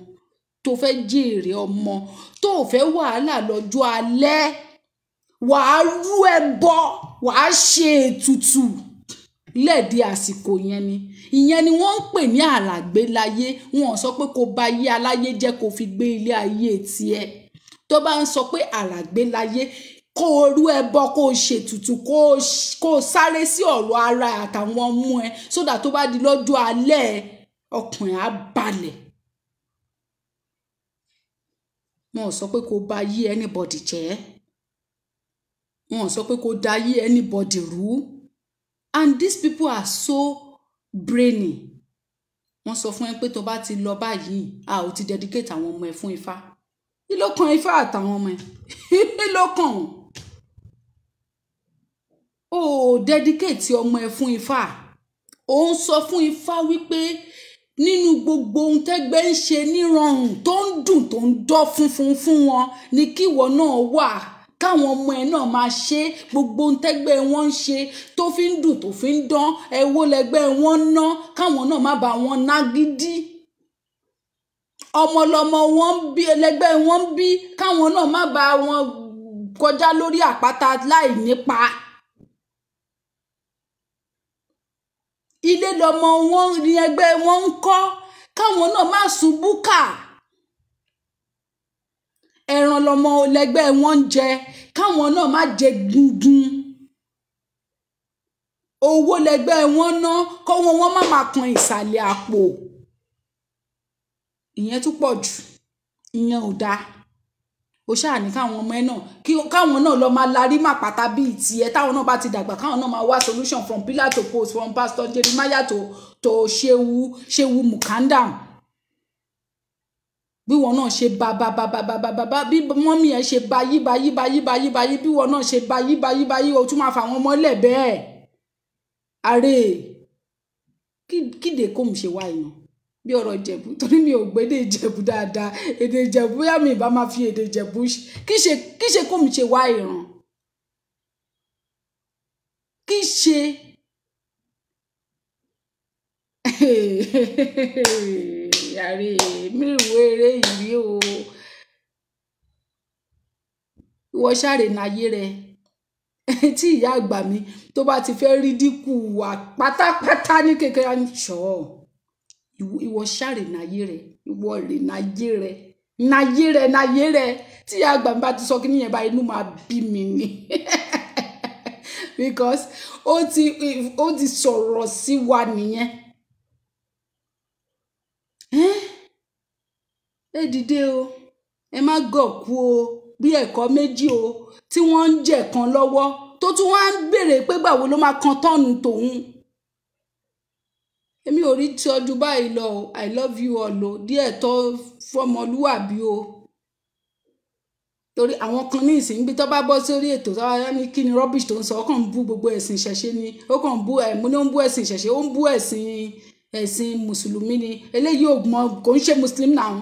Speaker 1: tó fẹ́ jèrè ọmọ, tó fẹ́ wàhálà lọ́jọ́ alẹ́, wàá rú ẹbọ, wàá ṣe ètùtù lẹ́ẹ̀dí àsìkò yẹn ni. Ìyẹn ni wọ́n ń pè ní àràgbélayé. Wọn ò sọ pé kó ba ayé aláyé jẹ́ kó fi gbé ilé ayé tiẹ̀. Tó bá ń sọ pé àràgbélayé, kó o rú ẹbọ, kó o ṣètùtù, kó o sáré sí ọ̀rọ̀ ara àtàwọn ọmọ ẹ, sódà tó bá di lọ́jọ́ alẹ́ ọkàn ẹ̀ á balẹ̀. Wọn ò sọ pé kó ba ayé anybody jẹ́. Wọn ò sọ pé kó da ayé anybody rú. And these people are so brainy. Wọ́n sọ fún ẹ pé tó bá ti lọ báyìí, a ò ti dedicate àwọn ọmọ ẹ fún Ifá. Kí ló kan Ifá àtàwọn ọmọ ẹ? Kí ló kàn wọ́n? O ò dedicate ọmọ ẹ fún Ifá. Ó ń sọ fún Ifá wípé nínú gbogbo ohun tẹ́gbẹ́ ń ṣe nírọ̀rùn tó ń dùn tó ń dán funfun fún wọn ni kíwọ náà wà, káwọn ọmọ ẹ náà máa ṣe gbogbo ohun tẹ́gbẹ́ wọn ń ṣe tó fi ń dùn tó fi ń dán, ẹwọ́ lẹ́gbẹ́ wọn ń ná, káwọn náà má bá wọn ná gidi. Ọmọlọmọ wọn ń bí ẹlẹgbẹ́ wọn ń bí, káwọn náà má bá wọn kọjá lórí àpáta láì nípa. Ilé lọmọ wọn ní ẹgbẹ́ wọn ń kọ́, káwọn náà má sùn búkà. Ẹran lọmọ lẹgbẹ́ wọn ń jẹ, káwọn náà má jẹ gungun. Owó lẹgbẹ́ wọn ná, kọ́wọ́ wọn má máa kan ìsàlẹ̀ àpò. Ìyẹn tún pọ̀ jù, ìyẹn ò dáa. Ó ṣáà ní káwọn ọmọ ẹ náà, káwọn náà lọ máa larí màpàtà bíi tiẹ̀. Táwọn náà bá ti dàgbà, káwọn náà máa wá solution from pillar to post, from Pastor Jeremiah to Shehu Mukandam. Bí wọn náà ṣe ba ba ba ba ba ba ba, bí mọ́mí ẹ ṣe ba yí ba yí ba yí ba yí ba yí, bí wọn náà ṣe ba yí ba yí ba yí, o tún máa fà wọn mọ́lẹ̀ bẹ́ẹ̀. Àrè kíde kò mú ṣe wá ìyàn bí ọ̀rọ̀ Ìjẹ̀bú, torí mi ò gbédè Ìjẹ̀bú dáadáa. Èdè Ìjẹ̀bú bóyá mi ìbá máa fi èdè Ìjẹ̀bú kí ṣe kò mú ṣe wá ìràn. Kí ṣe àrè mi ìwé eré yìí o. Ìwọ ṣàrè náyé rẹ. Tí ìyá àgbà mi tó bá ti fẹ́ rí dínkù wà pátápátá ní kékeré, á ní ṣọ́ ìwọ ṣàrè náyé rẹ, ìwọ rè náyé rẹ. Nayé rẹ, nayé rẹ. Tí ìyá àgbà mi bá ti sọ kí nìyẹn báyìí, inú máa bí mi ni, because ó ti sọ̀rọ̀ sí wa nìyẹn. Ẹ dìde o, ẹ má gọ̀kú o. Bí ẹ̀kọ́ méjì o tí wọ́n ń jẹ̀ kan lọ́wọ́, tó tún wá ń béèrè pé gbàwo ló máa kan turn tòun. Èmi ò rí tí ọdún báyìí lọ o. I love you all o. Díẹ̀ tó fọmọlúwàbí o, torí àwọn kan ní ìsìn bí tó bá bọ́ sórí ètò, tó bá ní kí ni rubbish tó ń sọ, ó kàn ń bú gbogbo ẹ̀sìn ìṣẹ̀ṣe ni, ó kàn ń bú ẹ̀. Mo ní ó ń bú ẹ̀sìn ìṣẹ̀ṣe, ó ń bú ẹ̀sìn mùsùlùmí ni. Eléyìí ò mọ, kò ń ṣe Muslim now,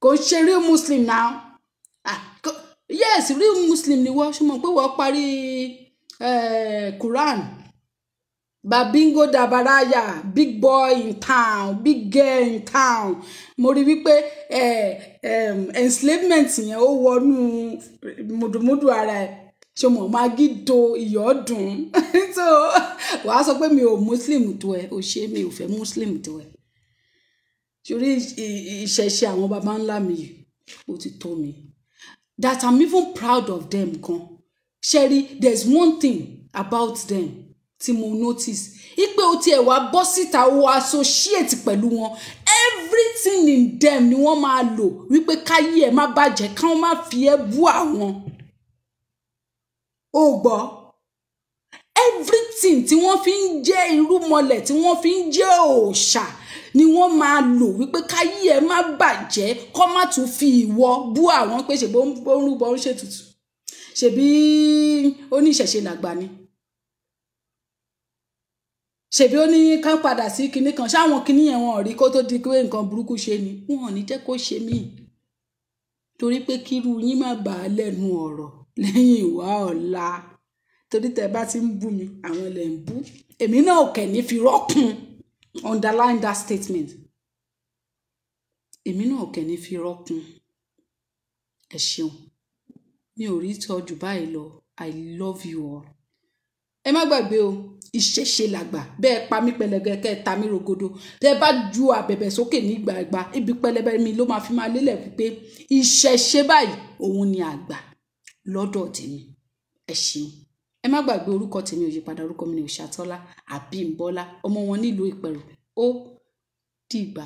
Speaker 1: kò ń ṣe real Muslim now. Ah, yes, real Muslim ni wọ́n. Ṣe mọ̀ pé wọ́n parí Quran? Babingo Dabaraya, big boy in town, big girl in town. Mo rí wípé enslavement yẹn, ó wọnú mùdùmùdù ara ẹ. Ṣe mọ̀ magido iyọ̀ dùn? So wàá sọ pé mi ò Muslim tó ẹ, ò ṣe, mi ò fẹ́ Muslim tó ẹ. Torí ìṣẹ̀ṣe àwọn baba ńlá mi yìí, ó ti tó mi, that I'm even proud of them gan. Ṣẹ́rí, there's one thing about them tí mo notice, ipe o tiẹ̀ wá bọ́ síta, o associate pẹ̀lú wọn, everything in them ni wọ́n máa lò wípé káyé ẹ̀ má bàjẹ́, káwọn má fi ẹ́ bú àwọn. O gbọ́, everything tí wọ́n fi ń jẹ́ irúmọlẹ̀, tí wọ́n fi ń jẹ́ òòṣà ni wọ́n máa lò wípé káyé ẹ̀ má bàjẹ́, kọ́ má tún fi ìwọ bú àwọn, pé ṣèbó ń rúbọ, ń ṣètùtù, ṣèbí oníṣẹ̀ṣe làgbà ni, ṣèbí ó ní ká padà sí kinní kan, ṣáwọn kinní yẹn wọn ò rí kó tó di pé nǹkan burúkú ṣe ni. Wọn ò ní jẹ́ kó ṣe mí, torí pé kírú yín má bàa lẹ́nu ọ̀rọ̀ lẹ́yìn ìwà ọ̀la. Torí tẹ́ bá ti ń bú mi, àwọn ilẹ̀ ń bú èmi náà ò kẹ̀ ní fi rọ́kùn. Underline that statement: èmi náà ò kẹ̀ ní fi rọ́kùn. Ẹ ṣeun, mi ò rí tọ́jú báyìí lọ. I love you all. Ẹ má gbàgbé o, ìṣẹ̀ṣe làgbà. Bẹ́ẹ̀ pa mí pẹlẹgẹ, kẹ́ ẹ ta mí rogodo, tẹ́ bá ju àbẹ̀bẹ̀ sókè ní gbàgbà, ibi pẹlẹbẹ mi ló máa fi máa lélẹ̀ wípé ìṣẹ̀ṣe báyìí, òun ni àgbà lọ́dọ̀ tèmi. Ẹ ṣeun. Ẹ má gbàgbé, orúkọ tèmi ò yípadà. Orúkọ mi ni Òṣàtọ́lá Àbímbọ́lá, ọmọ wọn nílùú Ìpẹ̀rù. Ó dìgbà.